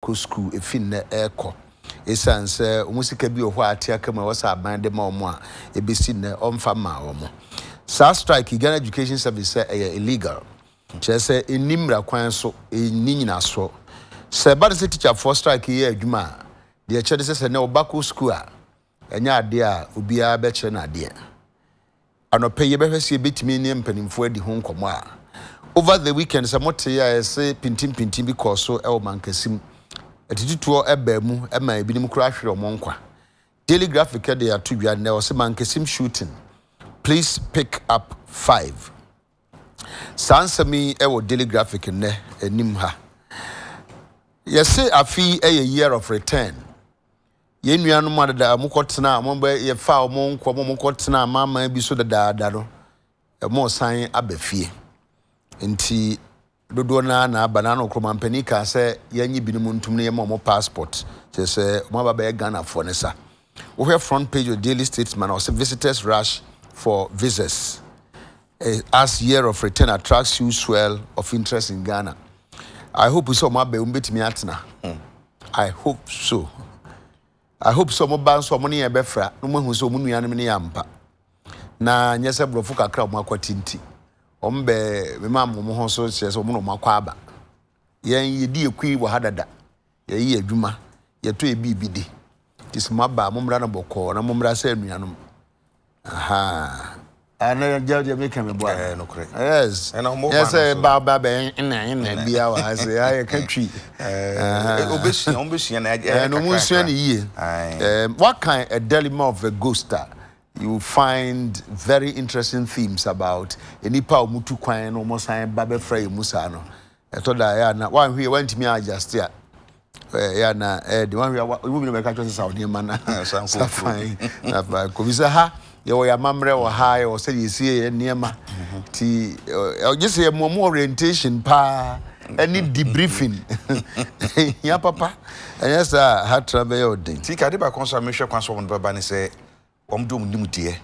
kɔ sukuu efi nnɛ ɛrekɔ. Esiane sɛ wɔn sika bi wɔ hɔ a ate aka mu a ɛwɔ sɛ aban de ma wɔn a ebesi nnɛ ɔmfa mmaa wɔn. Saa strike yi Ghana Education Service sɛ ɛyɛ illegal. Kyerɛ sɛ ɛnni mmara kwan so, ɛnni nyinasoɔ. Sɛ ɛba no sɛ tikyafoɔ strike yi yɛ adwuma a, deɛ ɛkyerɛ ne sɛ sɛ nnɛ wo ba kɔ sukuu a, ɛnyɛ adeɛ a obiara bɛkyerɛ no adeɛ. Anɔpa yi yɛbɛhwɛ sɛ yɛbɛtumi ne mpanimfoɔ adi ho nkɔmmɔ a. Over the weekend sɛ motee a yɛse pintimpintim bi kɔɔ so wɔ Mankasim. Atitutuɔ baa mu ma ebinom koraa hwere wɔn nkwa. Daily Graphic de ato dwa nnɛ ɔse Mankasim shooting, police pick up 5. Saa nsɛm yi wɔ Daily Graphic nnɛ anim ha. Yɛse afe yi yɛ year of return. Yɛn nuanom a dada wɔn kɔ tena wɔn bɛ yɛfa wɔn nkɔ wɔn kɔ tena amanaman bi so dadaada no, wɔn san aba fie. Nti dodoɔ no ara na aba na ano koromampanin kaa sɛ yɛnye binom ntum na yɛma wɔn passport kyerɛ sɛ wɔn aba bɛyɛ Ghanafoɔ ne sa. Wohwɛ front page of Daily Statesman a ɔsɛ visitors rush for visas eh, as year of return attracts huge swell of interest in Ghana. I hope sɛ wɔn aba yi wɔn bɛtumi atena. I hope so. I hope sɛ wɔn ba nso wɔn ne yɛn bɛfra na wɔn ahu sɛ wɔn nuanom ne yɛn ampa. Na nyɛ sɛ borɔfo kakra a wɔn akwati nti wɔn bɛ mema wɔn ho so kyerɛ sɛ wɔn na wɔn akɔ aba. Yɛn yɛdi yɛ kui wɔ ha dada. Yɛyɛ adwuma, yɛtɔ yɛ biribi di. Nti sɛ moaba a mommra no bɔkɔɔ na mommra sɛ anuanom. Aha. Ɛnɛ gya deɛ meka me boa. Ɛɛ nokorɛ. Yes. Ɛna ɔmo Yɛ ba no sɛ so. ba ba bɛ ɛna ɛna bia wɔ ha sɛ ayɛ ka twi. Ɛɛ obesua ɔmo besua na ɛyɛ Ɛɛ no kakra mo nsua kakra. ne yie. Aye. Wakan A Dilemma of a Ghost a, you will find very interesting themes about nnipa a wɔn tu kwan na wɔn san ba bɛfra yɛn mu saa no. Ɛtɔ da ɛyɛ ana wanhwɛ yɛ wantumi adjust a ɛyɛ ana ɛyɛ de wanhwɛ wa ewu mi na bɛka kyerɛ sɛ sa nneɛma na San sa kɔ fan na fa kofi sɛ ha yɛwɔ yɛ amammerɛ wɔ ha yɛwɔ sɛ yɛsie yɛ nneɛma ti ɔgye sɛ yɛ mo orientation paa ɛne debriefing hia papa ɛnyɛ sɛ ha tra bɛyɛ ɔden. Ti kade baako nso a mehwɛ kwan so wɔn bɛba ne sɛ wɔn de wɔn nimdeɛ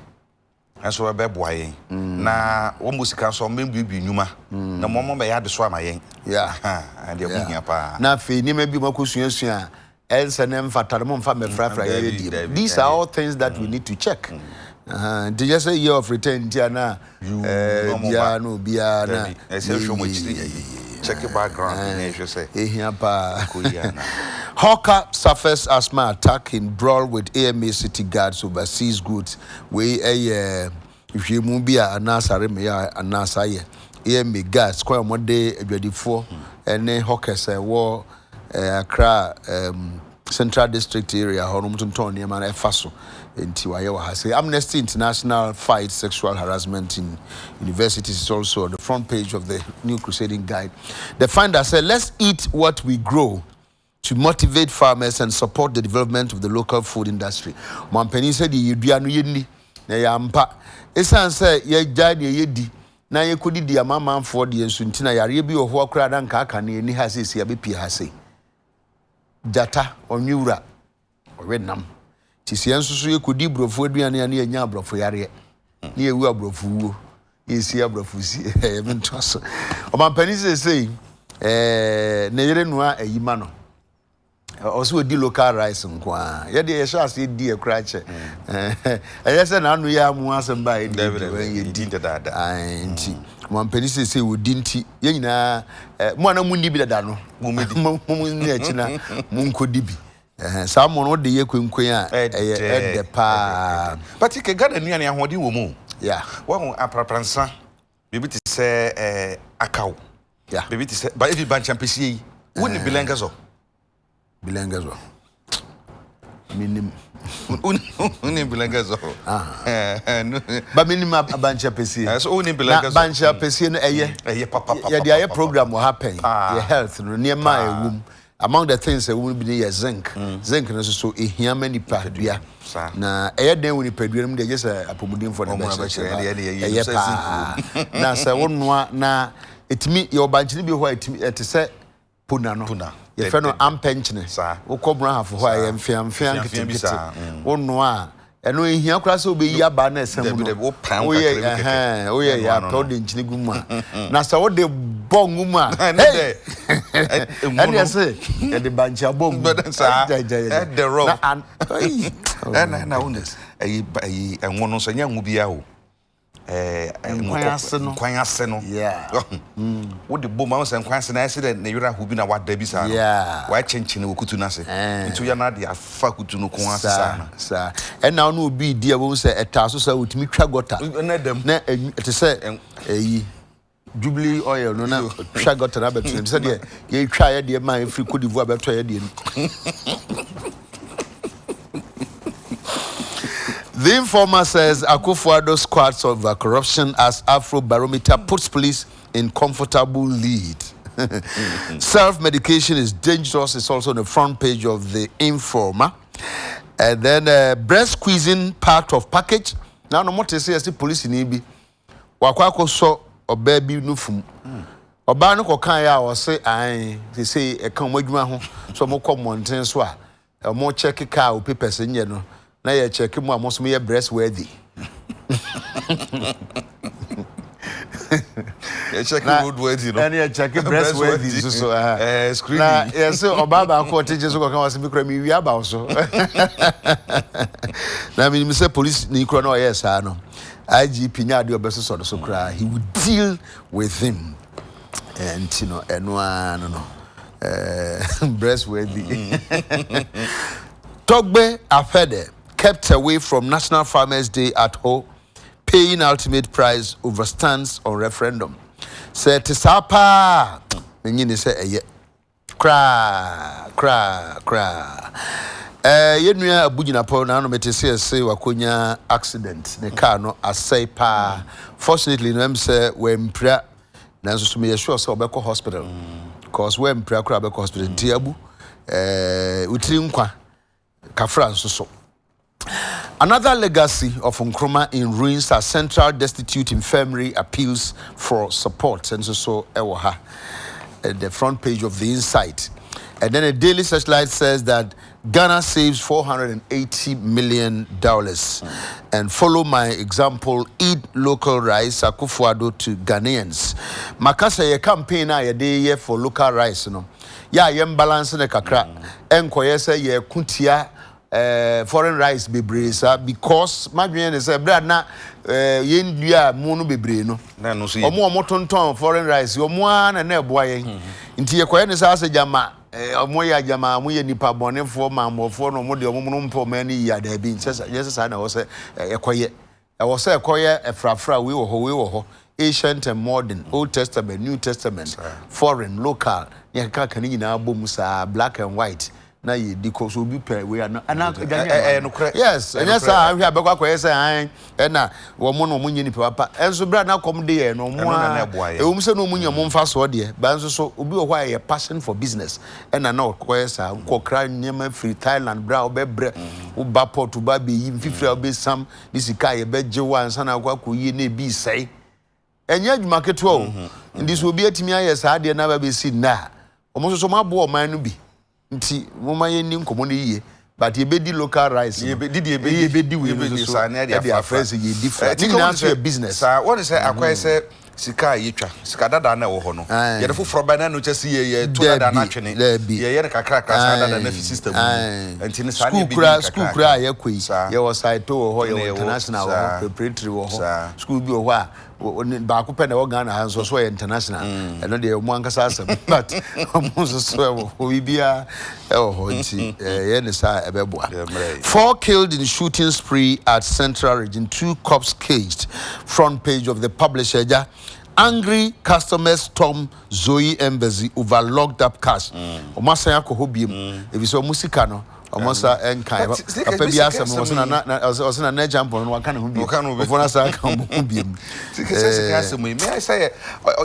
nso bɛboa yɛn na wɔn mu sika nso wɔn bɛbuebue nnwuma na wɔn bɛyɛ ade so ama yɛn. Ɛdeɛ ho hia paa. Na afei nneɛma bi wɔn akɔ suasua a ɛnsɛ ne mfata no mo nfa mmɛfrafra yɛ Dabi, die dabi, these are dabi. all things that we need to check. Nti yɛ sɛ year of return nti ana na ɔmo biara ba. na obiara na Dabi, ɛsɛ hwɛ wɔn akyiri check background na ɛhwɛ sɛ ehia paa. kɔ yie ana. Hawker suffers asthma attack in brawl with AMA city guards over seized goods. Wei ɛyɛ nhwehwɛmu bi a anaasɛ aremeyɛ a anaasɛ ayɛ AMA guards kwan a wɔde adwadifoɔ ne hawkers a ɛwɔ Accra Central District area hɔ no wɔtontɔn nneɛma no ɛfa so nti wayɛ wɔ ha sɛ Amnesty International fight sexual harassment in universities is also on the front page of the New Crusading Guide. The finder said, let's eat what we grow to motivate farmers and support the development of the local food industry. Mampanin sɛ deɛ yɛdua no yɛnni na ɛyɛ ampa. Ɛsiane sɛ yɛgyae deɛ yɛdi na yɛkɔdidi amamanfoɔ deɛ nso nti na yareɛ bi wɔ hɔ koraa na nka aka no yɛnni ha seesei abɛpie ha sei. Gyata ɔnwe wura ɔwe nam. Nti sɛ yɛn nso so yɛkɔdi borɔfo aduane a ne yɛnya aborɔfo yareɛ ne yɛwu aborɔfo wuo ne yɛsi aborɔfo sie ɛyɛ me ntoa so. Ɔmampanin seesei ne yere noa ayi ma no. Ɔsɛ ɔdi local rice nko ara yɛdeɛ yɛhyɛ aseɛ di ɛkora kyɛ ɛyɛ sɛ n'ano yɛ amu asɛm ba a yɛdi Dabi, di dabi, yɛdi yɛdi dadaada. Nti ɔmampanin seesei wɔdi nti yɛn nyinaa mo a na munni bi dada no Mo mmɛdi. mo mo nni akyi na monkɔdi bi. Saa mo no wode yɛ kwenkwen a ɛyɛ ɛdɛ paa. But ke Ghana nnuane ahoɔden wɔ mu. Yeah. Wɔn aprapransa biribi te sɛ akaw. Biribi te sɛ ba ebi bankyampɛsie yi. Wo ni bilɛnkɛsɔ. Bilɛnkɛsɔ. Minim. Wo ni bilɛnkɛsɔ. Ba minim abankyɛpɛsie. So wo ni Na bilɛnkɛsɔ. bankyɛpɛsie no ɛyɛ. Ɛyɛ papa papa. Yɛde ayɛ program wɔ ha pɛn. Yɛ health no nneɛma a ɛwɔ mu. Among the things ɛwɔ mu bi ne yɛ zinc. Zinc no nso so ehia ma nipadua. Saa. Na ɛyɛ den wɔ nipadua no mu deɛ gye sɛ apɔmudenfoɔ na Ɔmo na bɛkyerɛkyerɛ bɛkyerɛ, ba. ɛdeɛ ɛyɛ Ɛyɛ sɛ paa. zinc Na sɛ wonoa na ɛtumi yɛwɔ bankyene bi wɔ hɔ a ɛtumi ɛte sɛ pona no. Pona. Yɛfrɛ no Dɛ- dɛ- ampɛnkyene. Saa. Wokɔ Brahafo hɔ a ɛyɛ mfeamfea Mfeamfea bi nketenkete. saa. Wonoa a ɛno ehia koraa sɛ wobɛyi aba na ɛsɛn mu Dabi, no. dabi, wopan wo Woyɛ kakra bi kɛkɛ. ɛhɛn, woyɛ Ɛno yɛ ano apɛ no. wode nkyene gu mu a. Na sɛ wode bɔ ngo mu a, Ɛno hey! dɛ. Ɛne ɛsɛ yɛde bankye abɔ mu. Saa ɛdɛ rɔ. Ɛna ɛna wo ɛyi ɛyi ɛnwo no nso ɛnyɛ ɛnwo biara o. Nkwan ase no. Nkwan ase no. Wode bom ahu sɛ nkwan ase no ayɛ sɛ dɛ ne werɛ ahow bi na wada bi saa no. Wayɛ kyenkyene wɔ kutu no ase. Nti woyɛ no ade afa kutu no ko ase saa no. Saa. Ɛna wo ne obi redi a wohu sɛ ɛtaa so saa otumi twa gɔta. Na ɛda mu. Na ɛte sɛ ɛyi. Jubilee oil no na twa gɔta no abɛto no sɛdeɛ yɛtwa yɛ deɛ maa ɛfiri Cote d'Ivoire bɛtɔ yɛ deɛ no. The informer says Akufo-Addo squads over corruption as Afrobarometer puts police in comfortable lead. Self-medication is dangerous. It's also on the front page of the Informer. And then breast squeezing part of package. Now, no more to say, as the police in bi. Wakɔ akɔsɔ ɔbaa bi nufu mu. Ɔbaa no kɔkaeɛ a ɔse ae seesei ɛka wɔn adwuma ho sɛ wɔkɔ mmɔnten so a wɔn kyɛke kaa o papers nyɛ no na yɛ kyɛke mo a mo nso moyɛ breast worthy. Yɛkyɛke road worthy no. Ɛne yɛkyɛke breast worthy nso so. Na yɛse ɔbaa baako ɔte kye so kɔka wɔ se me kura mewie aba wo so. Na menim sɛ polisi ni kura na ɔyɛɛ saa no. IGP nyɛ adeɛ ɔbɛsosɔ no so koraa he will deal with him nti no ɛno ara no no breast worthy Togbe Afede kept away from National Farmers Day at Ho paying ultimate price over stance on referendum sɛ ɛte saa paa menye ne sɛ ɛyɛ Koraa, koraa, koraa. Eh, yɛn nua Abu Gyinapɔ na ano mete sɛ yɛse wakonya accident, ne car no asɛe paa. Fortunately no, ɛm sɛ wampira, nanso so meyɛ sure sɛ ɔbɛkɔ hospital. Cause wampira koraa ɔbɛkɔ hospital. Nti Abu, eh, wo tiri nkwa. Kafra nso so. Another legacy of Nkrumah in ruins as Central Destitute Infirmary appeals for support. Nso so ɛwɔ ha. The front page of the Insight. And then the Daily Searchlight says that Ghana saves $480 million. And follow my example, eat local rice, Akufo-Addo to Ghanaians. Makasa ye campaign a yɛde yɛ for local rice no. Yɛ a yɛn balance no kakra ɛnkɔyɛ sɛ yɛko tia foreign rice bebree saa because madwene ne sɛ berɛ a na yɛn dua mu no bebree no wɔn a wɔtontɔn foreign rice wɔn ara na na ɛboa yɛn mm-hmm. nti yɛkɔyɛ ne saa sɛ gyama wɔn yɛ agyama wɔn yɛ nipa bɔnefoɔ mammɔfoɔ na wɔn deɛ wɔn no mpɛ wɔn ani yie adaabi nkyɛ sɛ saa na ɛwɔ sɛ yɛkɔyɛ Ɛwɔ sɛ ɛkɔyɛ frafra, wei wɔ hɔ, wei wɔ hɔ, Ancient and Modern, Old Testament, New Testament, Foreign, Local, ne yɛkeka ne nyinaa bɔ mu saa, Black and White, na yɛdi kɔ. So obi pɛ wei ano, ana agya nyɛ no. Yes, ɛnyɛ saa ahwɛ a bɛkɔ akɔyɛ sɛ an ɛna wɔn na wɔn nyɛ nipa papa. Ɛnso berɛ a na kɔm de yɛn no, wɔn a ɛwom sɛ na wɔn nya wɔn mfasoɔ deɛ, ba nso so obi wɔ hɔ a ɛyɛ passion for business ɛna na ɔkɔyɛ saa. Wokɔkra nneɛma firi Thailand berɛ a wobɛbrɛ, woba port, woba abɛyi mfifiri a wobɛsam, ne sika a yɛbɛgye wo ansa na akɔ akɔyie na ebi resɛe. Ɛnyɛ adwuma ketewa o. Mm-hmm. Nti sɛ obi atumi ayɛ saa adeɛ no aba bɛsi nnɛ a, wɔn nso so wɔaboa ɔman no bi. Nti momma yɛnni nkɔmmɔ no yie. But yɛbɛdi local rice no. Yɛbɛdi deɛ yɛbɛdi. Yɛbɛdi wei no nso so ɛde afrɛ sɛ yɛdi fra. Ne nyinaa nso yɛ business. Saa wɔn sɛ akɔyɛ sɛ Sika a yɛtwa, sika dada no a ɛwɔ hɔ no, yɛde foforɔ ba na ɛno kyɛ sɛ yɛto dada no atwene. Yɛyɛ no kakrakra saa dada no afi system no mu. Nti no saa na yɛbɛdi no kakrakra. Sukuu koraa a yɛkɔ yi, yɛwɔ Saito wɔ hɔ, yɛwɔ International wɔ hɔ, Preparatory wɔ hɔ. Sukuu bi wɔ hɔ a, baako pɛ na ɛwɔ Ghana ha nso, ɔso ɔyɛ International. Ɛno deɛ wɔn ankasa asɛm, but wɔn nso so ɛwɔ hɔ, biribiara ɛwɔ hɔ nti yɛyɛ no saa a ɛbɛboa. Four killed in shooting spree at Central Region, two cops caged. Front page of the publisher agya, Angry customers storm Zoe embassy over locked up cash. Wɔn asan akɔ hɔ biem efisɛ wɔn sika no wɔn nsa nkan. Papa bi asɛm no ɔsɛ na na ɔsɛ na na kyampɔn no waka ne ho biem. Ɔfɔ no asan aka wɔn ho biem. Sika sɛ sika asɛm yi mɛ sɛ yɛ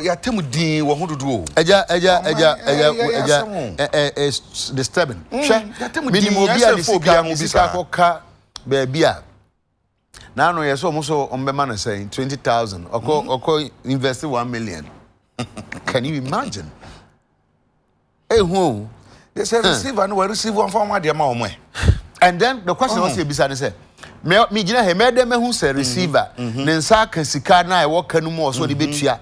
yɛatam din wɔ ho dodo o. Agya agya agya agya agya ɛ ɛ disturbing. Hwɛ minim obi a ne sika ne sika akɔka baabi a. N'ano yɛ sɛ ɔmo sɛ ɔmo bɛma no sɛn 20,000 ɔkɔ ɔkɔ invest 1 million. Can you imagine? Ehu o. They say receiver no wa receive wɔn fa wɔn adeɛ ma wɔn ɛ. And then the question ɔsɛ ebisa ne sɛ mɛ mi gyina ha mɛ dɛ mɛhu sɛ receiver ne nsa aka sika na ɛwɔ ka no mu ɔsɛ ɔde bɛtua.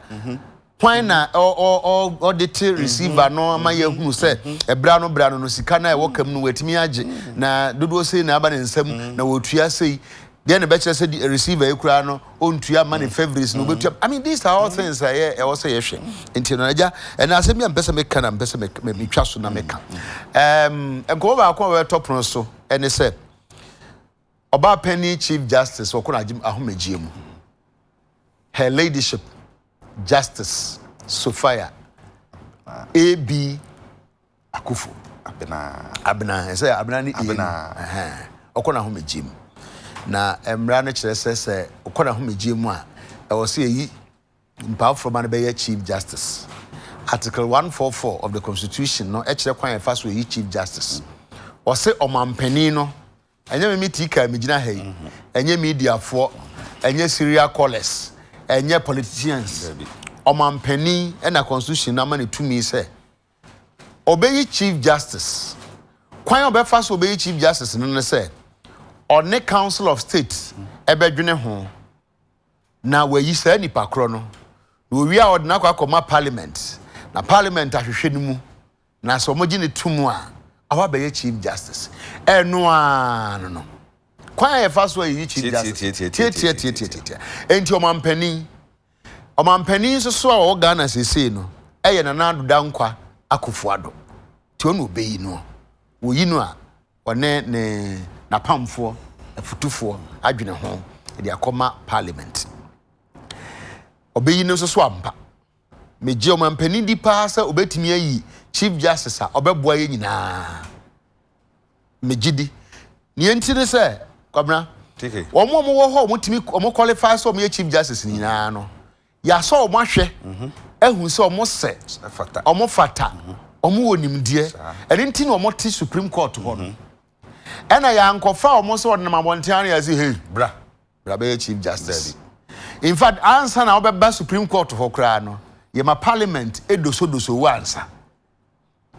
Hwan na ɔde te receiver no ama yɛahunu sɛ ɛberɛ ano berɛ ano no sika no a ɛwɔ kam no watumi agye na dodoɔ sei na aba ne nsam na wɔtua sei deɛ na ɛbɛkyerɛ sɛ receiver yi koraa no ɔntua ma ne favourites no ɔbɛtua. I mean, these are all things a ɛyɛ ɛwɔ sɛ yɛhwɛ. Nti no agya, ɛna asɛm bi a mpɛ sɛ meka na mpɛ sɛ metwa so na meka, nkɔmmɔ baako a wɔbɛtɔ pono so ɛne sɛ ɔbaa panin Chief Justice ɔkɔ no ahomegyeɛ mu, Her Ladyship Justice Sophia A.B. Akufo. Abena. Abena, ɛsɛ Abena ne Abena. Ɔkɔ n'ahomegye mu. Na mmara no kyerɛ sɛ ɔkɔ n'ahomegye mu a, ɛwɔ sɛ yɛyi nipa foforɔ ma no bɛyɛ Chief Justice. Article 144 of the Constitution no ɛkyerɛ kwan yɛfa so yɛyi Chief Justice. Ɔsɛ ɔmampanin no, ɛnyɛ me tii kaa megyina ha yi, ɛnyɛ mediafoɔ, ɛnyɛ serial callers, ɛnyɛ politicians. Ɔmampanin ɛna Constitution no ama ne tumi sɛ ɔbɛyi Chief Justice. Kwan a ɔbɛfa so ɔbɛyi Chief Justice no ne sɛ ɔne Council of State ɛbɛdwene ho na wayi saa nipa korɔ no, na owie a ɔde no akɔ akɔma Parliament na Parliament ahwehwɛ no mu, na sɛ ɔmogye ne to mu a, ɔba bɛyɛ Chief Justice. Ɛno ara no kwan a yɛfa so a yɛyi Chief Justice. Tietietietietietie. Enti ɔmampanin nso so a ɔwɔ Ghana seesei no ɛyɛ Nana Addo Dankwa Akufo-Addo, nti ɔno ɔbɛyi no. Wɔyi no a, ɔne ne n'apamfoɔ afutufoɔ adwene ho de akɔma Parliament. Ɔbɛyi no nso so ampa. Megye ɔmampanin di paa sɛ ɔbɛtumi ayi Chief Justice a ɔbɛboa yɛ nyinaa. Megye di. Nea nti ne sɛ, Kwabena, wɔn a wɔwɔ hɔ a wɔtumi wɔn qualify sɛ wɔyɛ Chief Justice nyinaa no, yɛasɔ wɔn ahwɛ ahu sɛ wɔn sɛ, wɔn fata, wɔn wɔ nimdeɛ. Ɛno nti na wɔte Supreme Court hɔ no. Ɛna yɛankɔfa wɔn sɛ wɔdenam abɔnten ano yɛse, "Hey, bra, bra bɛyɛ Chief Justice." In fact, ansa na wɔbɛba Supreme Court hɔ koraa no, yɛma Parliament edosodoso wo ansa.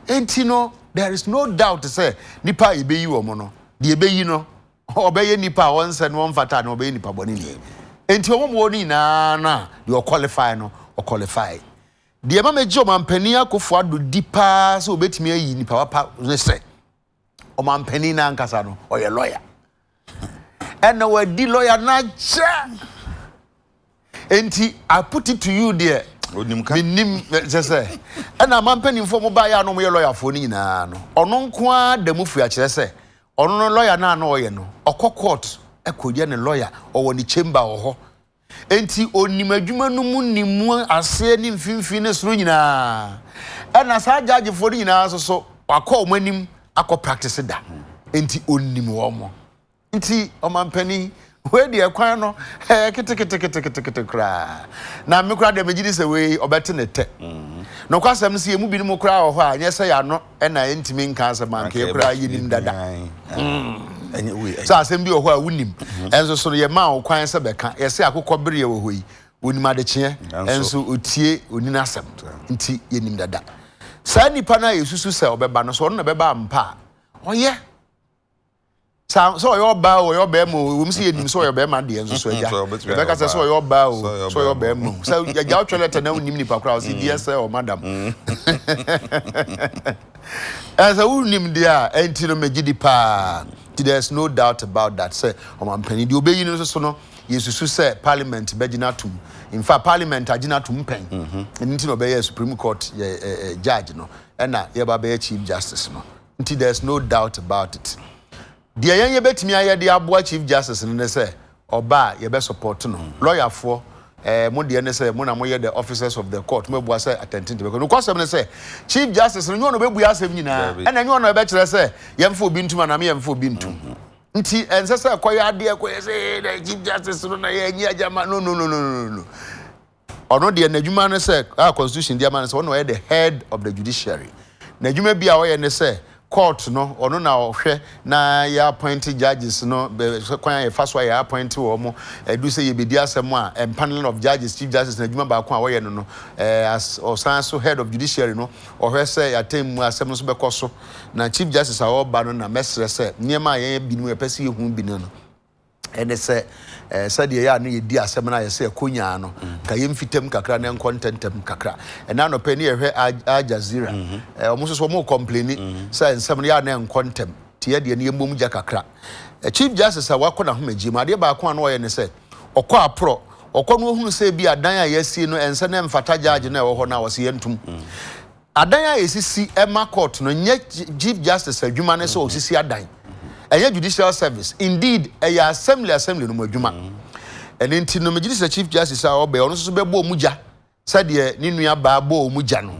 Enti no, there is no doubt sɛ nipa a yɛbɛyi wɔn no, deɛ yɛbɛyi no, ɔbɛyɛ nipa a ɔnsɛ no, ɔmfata no, ɔbɛyɛ nipa bɔne ni. Enti wɔn mu wɔ no nyinaa no a, deɛ ɔqualify no, ɔqualify. Deɛ ɛma megye ɔmampanin Akufo Addo di paa sɛ obɛtumi ayi nipa papa ne sɛ ɔmampanin no ankasa no, ɔyɛ lawyer. Ɛna wadi lawyer no akyɛ. Enti I put it to you deɛ, menim kyɛ sɛ ɛna ama mpanimfoɔ mo baeɛ a na wɔyɛ lɔyafoɔ no nyinaa no, ɔno nko ara da mu firi akyerɛ sɛ ɔno no lɔya no a na ɔyɛ no, ɔkɔ court ɛkɔyɛ ne lɔya, ɔwɔ ne chamber wɔ hɔ. Enti onim adwuma no mu ne mu aseɛ ne mfimfini ne soro nyinaa. Ɛna saa judgefoɔ no nyinaa nso so wakɔ wɔn anim akɔ practice da. Enti onim wɔn. Nti ɔmampanin, wei deɛ kwan no ɛyɛ keteketeketekete koraa. Na me koraa deɛ megye di sɛ wei ɔbɛte ne tɛ. Nokwasɛm sɛ yɛn mu binom koraa wɔ hɔ a, nyɛ sɛ yɛano ɛna yɛntumi nka asɛm anka yɛ koraa yɛnim dada. Sɛ asɛm bi wɔ hɔ a wonim, ɛnso so no yɛmaa wo kwan sɛ bɛka. Yɛsɛ akokɔ bereɛ wɔ hɔ yi, onim adekyeɛ, ɛnso otie onin asɛm. Nti yɛnim dada. Saa nipa no a yɛsusu sɛ ɔbɛba no, sɛ ɔno na ɛbɛba ampa a, ɔyɛ. Sɛ ɔyɛ ɔbaa o, ɔyɛ ɔbɛrima o, wɔm sɛ yɛnim sɛ ɔyɛ ɔbɛrima deɛ nso so agya yɛbɛka sɛ ɔyɛ ɔbaa o, sɛ ɔyɛ ɔbɛrima o, sɛ agya wotwɛ lɛtɛ na wonim nipa koraa, ɔsɛ dear sir or madam, ɛsɛ wonim deɛ a. Ɛnti no megye di paa, nti there is no doubt about that sɛ ɔmampanin deɛ ɔbɛyi no nso so no, yɛsusu sɛ Parliament bɛgyina atom. In fact, Parliament agyina atom pɛn. Ɛno nti na ɔbɛyɛ Supreme Court yɛ judge no, ɛna yɛba bɛyɛ Chief Justice no. Nti there is no doubt about it. Deɛ yɛn yɛbɛtumi ayɛ de aboa Chief Justice no ne sɛ ɔba a, yɛbɛ support no. Lɔyafoɔ, mo deɛ ne sɛ mo na moyɛ the officers of the court, mobɛboa sɛ atɛntente bɛkɔ. Nokwasɛm ne sɛ Chief Justice no, nyɛ ɔno ɔbɛbua asɛm nyinaa, ɛna nyɛ ɔno ɛbɛkyerɛ sɛ yɛmfa obi ntum anaa yɛmfa obi ntum. Nti ɛnsɛ sɛ ɛkɔyɛ adeɛ ɛkɔyɛ sɛ na Chief Justice no na yɛnyi agyama no, no, no, no, no, no. Ɔno deɛ n'adwuma ne sɛ, a Constitution de ama no sɛ ɔno ɔyɛ the head of the judiciary. N'adwuma bi a ɔyɛ ne sɛ court no, ɔno na ɔhwɛ na yɛ appoint judges no, kwan a yɛfa so a yɛ appoint wɔn, ɛdu sɛ yɛbɛdi asɛm a, empanelling of judges. Chief Justice n'adwuma baako a ɔyɛ no, as ɔsan so head of judiciary no, ɔhwɛ sɛ yɛatɛn mu asɛm no so bɛkɔ so. Na Chief Justice a ɔreba no na mɛsrɛ sɛ nneɛma a yɛn binom yɛpɛ sɛ yɛhu bi no ɛne sɛ Sɛdeɛ ɛyɛ a na yɛdi asɛm no a yɛsɛ ɛkɔ nyaa no, nka yɛmfitam kakra na ɛnkɔ ntɛmntɛm kakra. Ɛnnɛ anɔpa yi ne yɛhwɛ Al Jazeera. Wɔn nso so wɔn rekɔmpleni sɛ nsɛm no yɛ a na ɛnkɔ ntɛm, nti yɛ deɛ no yɛmmom gya kakra. Chief Justice a wakɔ n'ahomegyeɛ mu, adeɛ baako a na ɔyɛ ne sɛ, ɔkɔ aporɔ, ɔkɔ no ɔhunu sɛ ebi adan a yɛasie no ɛnsɛ na ɛmfata judge no a ɛwɔ hɔ no a, ɔse yɛntom. Adan a yɛsisi ma court no nyɛ Chief Justice adwuma ne sɛ ɔsisi adan. Ɛnyɛ Judicial Service. Indeed, ɛyɛ Assembly Assembly no mu adwuma. Ɛno nti no, megye di sɛ Chief Justice a ɔba yi, ɔno nso so bɛbɔ wɔn gya sɛdeɛ ne nua baa bɔɔ wɔn gya no.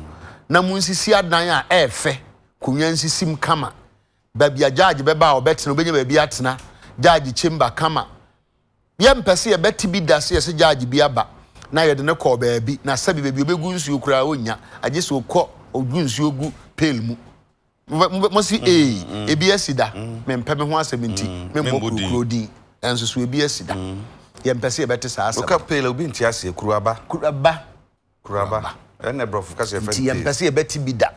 Na monsisi adan a ɛyɛ fɛ, konwa nsisim kama. Baabi a judge bɛba a ɔbɛtena, ɔbɛnya baabi atena, judge chamber kama. Yɛmpɛ sɛ yɛbɛte bi da sɛ yɛsɛ judge bi aba na yɛde no kɔɔ baabi na sɛbi baabi ɔbɛgu nsuo koraa ɔnnya, agye sɛ ɔkɔ ɔgu nsuo gu pail mu. Mo se ee, ebi asi da, mempɛ me ho asɛm nti memmɔ kurokuro din, nanso so ebi asi da? Yɛmpɛ sɛ yɛbɛte saa asɛm no. Woka pail a obi nte aseɛ, kuruaba. Kuruaba. Kuraba. Ɛna brɔfo kasa yɛfrɛ no Nti yɛmpɛ sɛ yɛbɛte bi da.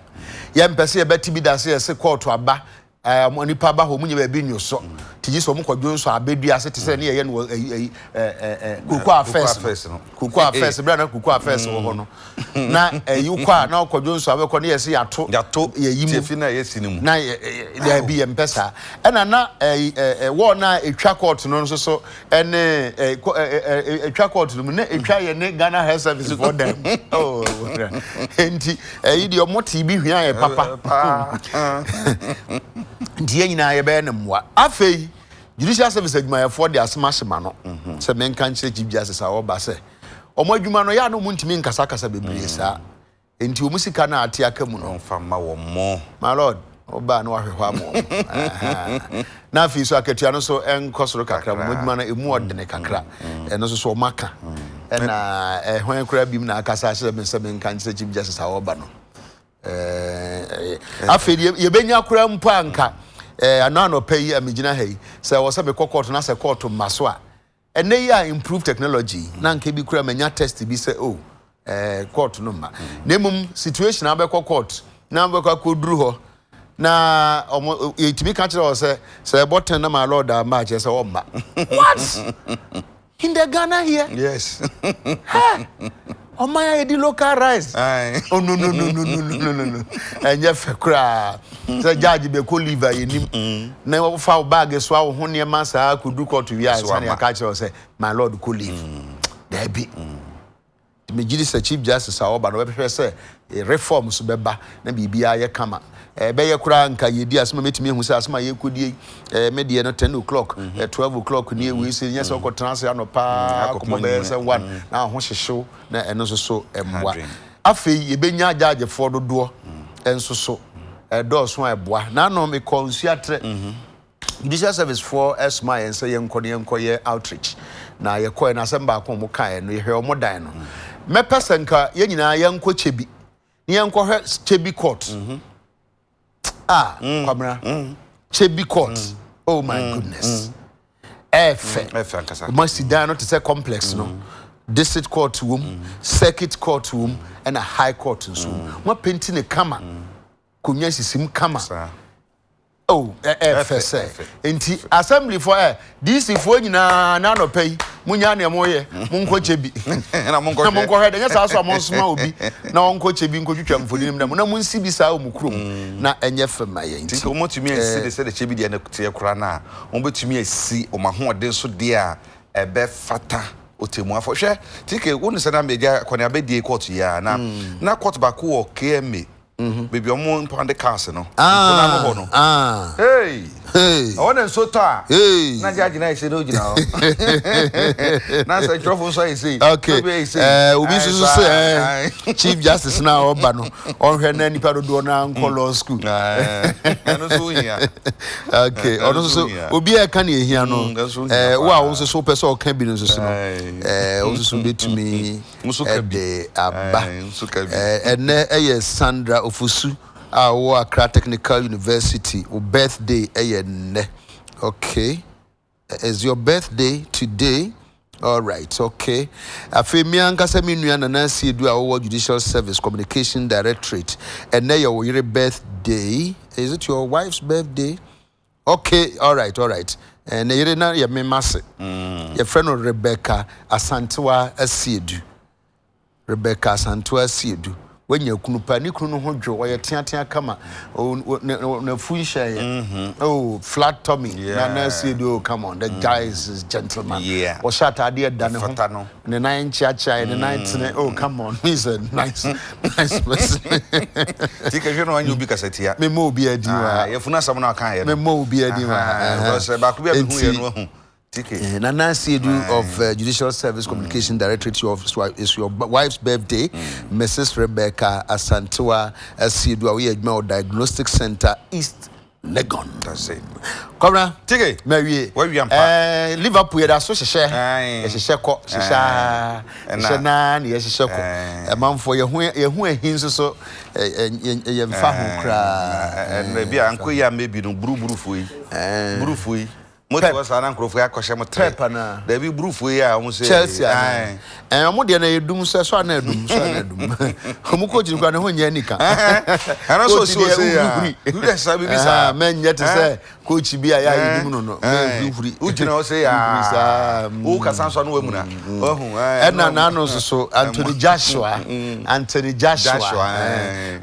Yɛmpɛ sɛ yɛbɛte bi da sɛ yɛse kɔɔto aba, ɛɛ ɔmo nipa aba hɔ, ɔmo nya baabi nwo so. Nti gye sɛ ɔmo kɔdwo nsɔ abɛdua ase te sɛ ne yɛyɛ no wɔ ɛyi ɛyi ɛɛ ɛɛ Cocoa Affairs no. Cocoa Affairs bere a na Cocoa Affairs wɔ hɔ no. Na ɛyi wokɔ a na wokɔdwo nsɔ abɛkɔ ne yɛse yɛato Yɛato yɛyi mu. tiafi no a yɛasi no mu. Na yɛ ɛɛ daabi yɛmpɛ saa. Ɛna na ɛyi ɛɛ wɔɔ no a etwa kɔɔto no nso so ɛne ɛ kɔ ɛ ɛ ɛtwa kɔɔto no mu na ɛtwa yɛ ne Ghana Health Service foɔ dan mu oh nti ɛyi deɛ ɔmo te bi hwia yɛ papa nti yɛn nyinaa yɛbɛyɛ no mmoa. Afei Judicial Service adwumayɛfoɔ de asɛm ahyɛ m'ano sɛ menka nkyerɛ Chief Justice a ɔreba sɛ wɔn adwuma no yɛ a na wɔn ntumi nkasakasa bebree saa. Enti wɔn sika no a ate aka mu no. Ɔmfa mma wɔn mo. My lord, woba a na wahwɛ hɔ ama wɔn. Ahaa. Na afei nso akatua no nso nkɔ soro kakra. Wɔn adwuma no emu ɔdene kakra. Ɛno nso so wɔaka. Ɛna ɛhwan koraa bim na akasa akyerɛ me sɛ menka nkyerɛ Chief Justice a ɔreba no. Ɛɛ, afei deɛ yɛbɛnya koraa mpo a nka ɛɛ ano anɔpa yi a megyina ha yi, sɛ ɛwɔ sɛ mekɔ kɔɔto na sɛ kɔɔto mma so a, Ɛnnɛ yi a improved technology yi, na anka ebi koraa manya test bi sɛ oh, eh, court no mma. Na mmom situation a wobɛkɔ court na wobɛkɔ akɔduru hɔ na ɔmo yɛtumi ka kyerɛ wɔ sɛ sɛ ɛbɔ ten na my lord amma a kyerɛ sɛ ɔmma. What? In the Ghana here? Yes. Hey! Ɔman a yɛdi local rice. Oh no no no no no no no no. Ɛnyɛ fɛ koraa. Sɛ judge bɛkɔ leave a yɛnim. Mm. Na wofa wo bag soa wo ho nneɛma saa kɔdu court wie a ɛsane yɛaka kyerɛ wo sɛ my lord kɔ leave. Mm. Daabi. Mm. Megye di sɛ Chief Justice a ɔba no ɔbɛhwɛ sɛ reforms bɛba na biribiara yɛ kama. Ɛbɛyɛ koraa nka yɛdi asɛm a mɛtumi ahu sɛ asɛm a yɛrekɔdie yi, ɛɛ me deɛ no ten o'clock, ɛɛ 12 o'clock nie wei sɛ nyɛ sɛ wokɔtena ase anɔpa akɔbɔ bɛyɛ sɛ 1 na ho hyehyew na ɛno nso so mmoa. Afei yɛbɛnya gyaagyefoɔ dodoɔ nso so ɛdɔɔso a ɛboa. N'ano mekɔ Nsuatrɛ. Judicial Service foɔ somaa yɛn sɛ yɛnkɔ na yɛnkɔyɛ outreach. Na yɛkɔɛ no asɛm baako a wɔn kaeɛ no, yɛhwɛ wɔn dan no. Mɛpɛ sɛ nka yɛn nyinaa yɛnkɔ Kyebi na yɛnkɔhwɛ Kyebi court. Ah, Kwabena, Kyebi court. Oh my goodness. Ɛɛfɛ. Ɛfɛ ankasa. Wɔn asi dan no te sɛ complex no. District court wom, circuit court wom, ɛna high court nso wom. Wɔn apenti ne kama. Konwa sisi mu kama. Oh, ɛfɛ sɛ. Nti assembly foɔ ɛ DC foɔ nyinaa n'anɔpa yi munya nea moyɛ monkɔ kyɛ bi na monkɔhwɛ dɛ nyɛ saa so a monsoma obi na ɔnkɔ kyɛ bi nkɔtwitwa mfonini mu na mo na monsi bi saa wɔ mo kurom na ɛnyɛ fɛ ma yɛn nti. Nti wɔtumi asi de sɛ de kyɛ bi deɛ no teɛ koraa no a wɔbɛtumi asi wɔn ahoɔden so deɛ a ɛbɛfata ɔtɛmmuafoɔ. Hwɛ TK wo ne sɛ na megya akɔneaba die court yi a na na court baako wɔ KMA Baabi a wɔn mpande cars no. Ah, Mpo n'ano hɔ no. Ah. Hey. Hey. Ɛhɔ na nsuo tɔ a. Hey. Na gya gyina ayɛ na ogyina hɔ. Na sɛ ntwerɛfo nso ayɛ sei. Okay. Obi ayɛ sei. Eh, obi nso so sɛ eh, Chief Justice na ɔba no, ɔnhwɛ na nipa dodoɔ na nkɔ mm. law school. Ɛno nso hia. Okay, ɔno nso so obi a ɛka ne ehia no, mm, eh, wo a wo nso so wopɛ sɛ ɔka bi no nso so no, eh, wo nso so betumi. de aba. Ɛnnɛ yɛ Sandra Ofosu a ɔwɔ Accra Technical University wo birthday yɛ nnɛ. Okay. Is your birthday today? All right, okay. Afei me ankasa me nua Nana Asiedu a ɔwɔ Judicial Service Communication Directorate. Ɛnnɛ yɛ wo yere birthday. Is it your wife's birthday? Okay, all right, all right. Eh, ne yere na yɛ me mase. Yɛfrɛ no Rebecca Asantewa Asiedu. Rebecca Asantewa Asiedu. Wanya kunu pa. Ne kunu no ho dwo. Ɔyɛ teatea kama. N'afu nhyɛeɛ. Oh, flat tummy. Yeah. Nana Asiedu, oh, come on. The guy is a gentleman. Yeah. Ɔhyɛ ataadeɛ da ne ho. Ne nan nkyeakyea, ne nan tene. Oh, come on. He's a nice, nice person. Ti kɛhwɛ na wanyɛ obi kasatia. Memmɔ obi adi wa. Ah, yɛfunu asɛm na ɔka yɛ no. Memmɔ obi adi wa. Because baako bi a mehu yɛ no ahu. TK. Eh, Nana Asiedu of Judicial Service Communication Directorate your, is your wife's birthday. Mrs. Rebecca Asantewa Asiedu a woyɛ adwuma wɔ Diagnostic Center East Legon. That's it. Kwabena. Tike. Mawie. Wawie ampa. Eh, Liverpool yɛda so hyehyɛ. Yɛhyehyɛ kɔ. Hyehyɛ aa. Hyehyɛ naa na yɛhyehyɛ kɔ. Ɛmanfoɔ yɛho yɛho ahi nso so yɛmfa ho koraa. Ɛnna bi a nkɔ yi a mɛbi no buruburufoɔ yi. Burufoɔ yi. Mo te hɔ saa na nkurɔfoɔ yi akɔhyɛ mo tere. Pep anaa? Dabi burufoɔ yi a wɔn sɛ. Chelsea anaa? Ɛn wɔn deɛ na ɛyɛ dum sɛ so ana ɛdum so ana ɛdum. Wɔn coach no kura ne ho nyɛ anika. Ɛno nso osi ose ya. Huri saa bibi saa. Mɛnyɛ te sɛ coach bi a yɛ a yɛnim no no. Mɛhurihuri. Wogyina hɔ sɛ yaa. Wo kasa nso ano wamuna. Wahu. Ɛna n'ano nso so Anthony Joshua. Anthony Joshua.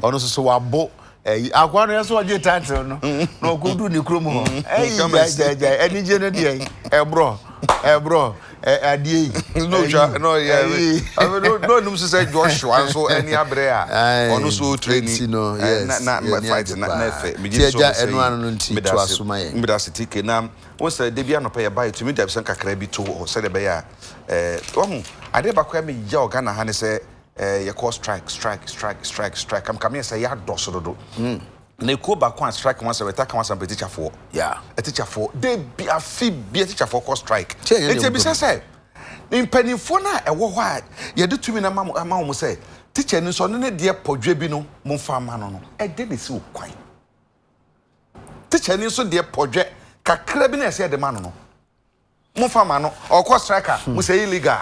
Ɔno nso so wabo. Ɛyi akoa no yɛsɛ ɔgye title no na ɔkɔdu ne kurom hɔ. Ɛyi gyae gyae gyae anigye no deɛ ɛborɔ ɛborɔ adeɛ yi. No twa no yɛ no nim sɛ Joshua nso ani abere a ɔno nso ɔtre ni no yes na na fight na na ɛfɛ megye so sɛ ɛno ano no nti to asoma yɛn. Meda ase TK na wo sɛ da bi anɔpa yɛba yɛtumi de abisɛm kakra bi to hɔ sɛdeɛ ɛbɛyɛ a ɛɛ wahu adeɛ baako a meyɛ wɔ Ghana ha ne sɛ Eh, yɛkɔ strike, strike, strike, strike, strike. Kam kam yɛ sɛ yɛadɔso dodo. Mm. Na ekuo baako a strike ho asɛm ɛta ka ho asɛm pɛ tikyafoɔ. Yeah. Tikyafoɔ. De bi afi bi tikyafoɔ kɔ strike. Nti ebisa sɛ mpanimfoɔ no a ɛwɔ hɔ a yɛde tumi no ama ama wɔn sɛ tikya ni nso ɔno ne deɛ pɔdwe bi no momfa ama no no ɛde na esi kwan. Tikya ni nso deɛ pɔdwe kakra bi na ɛsɛ yɛde ma no no momfa ma no ɔkɔ strike a mo sɛ illegal.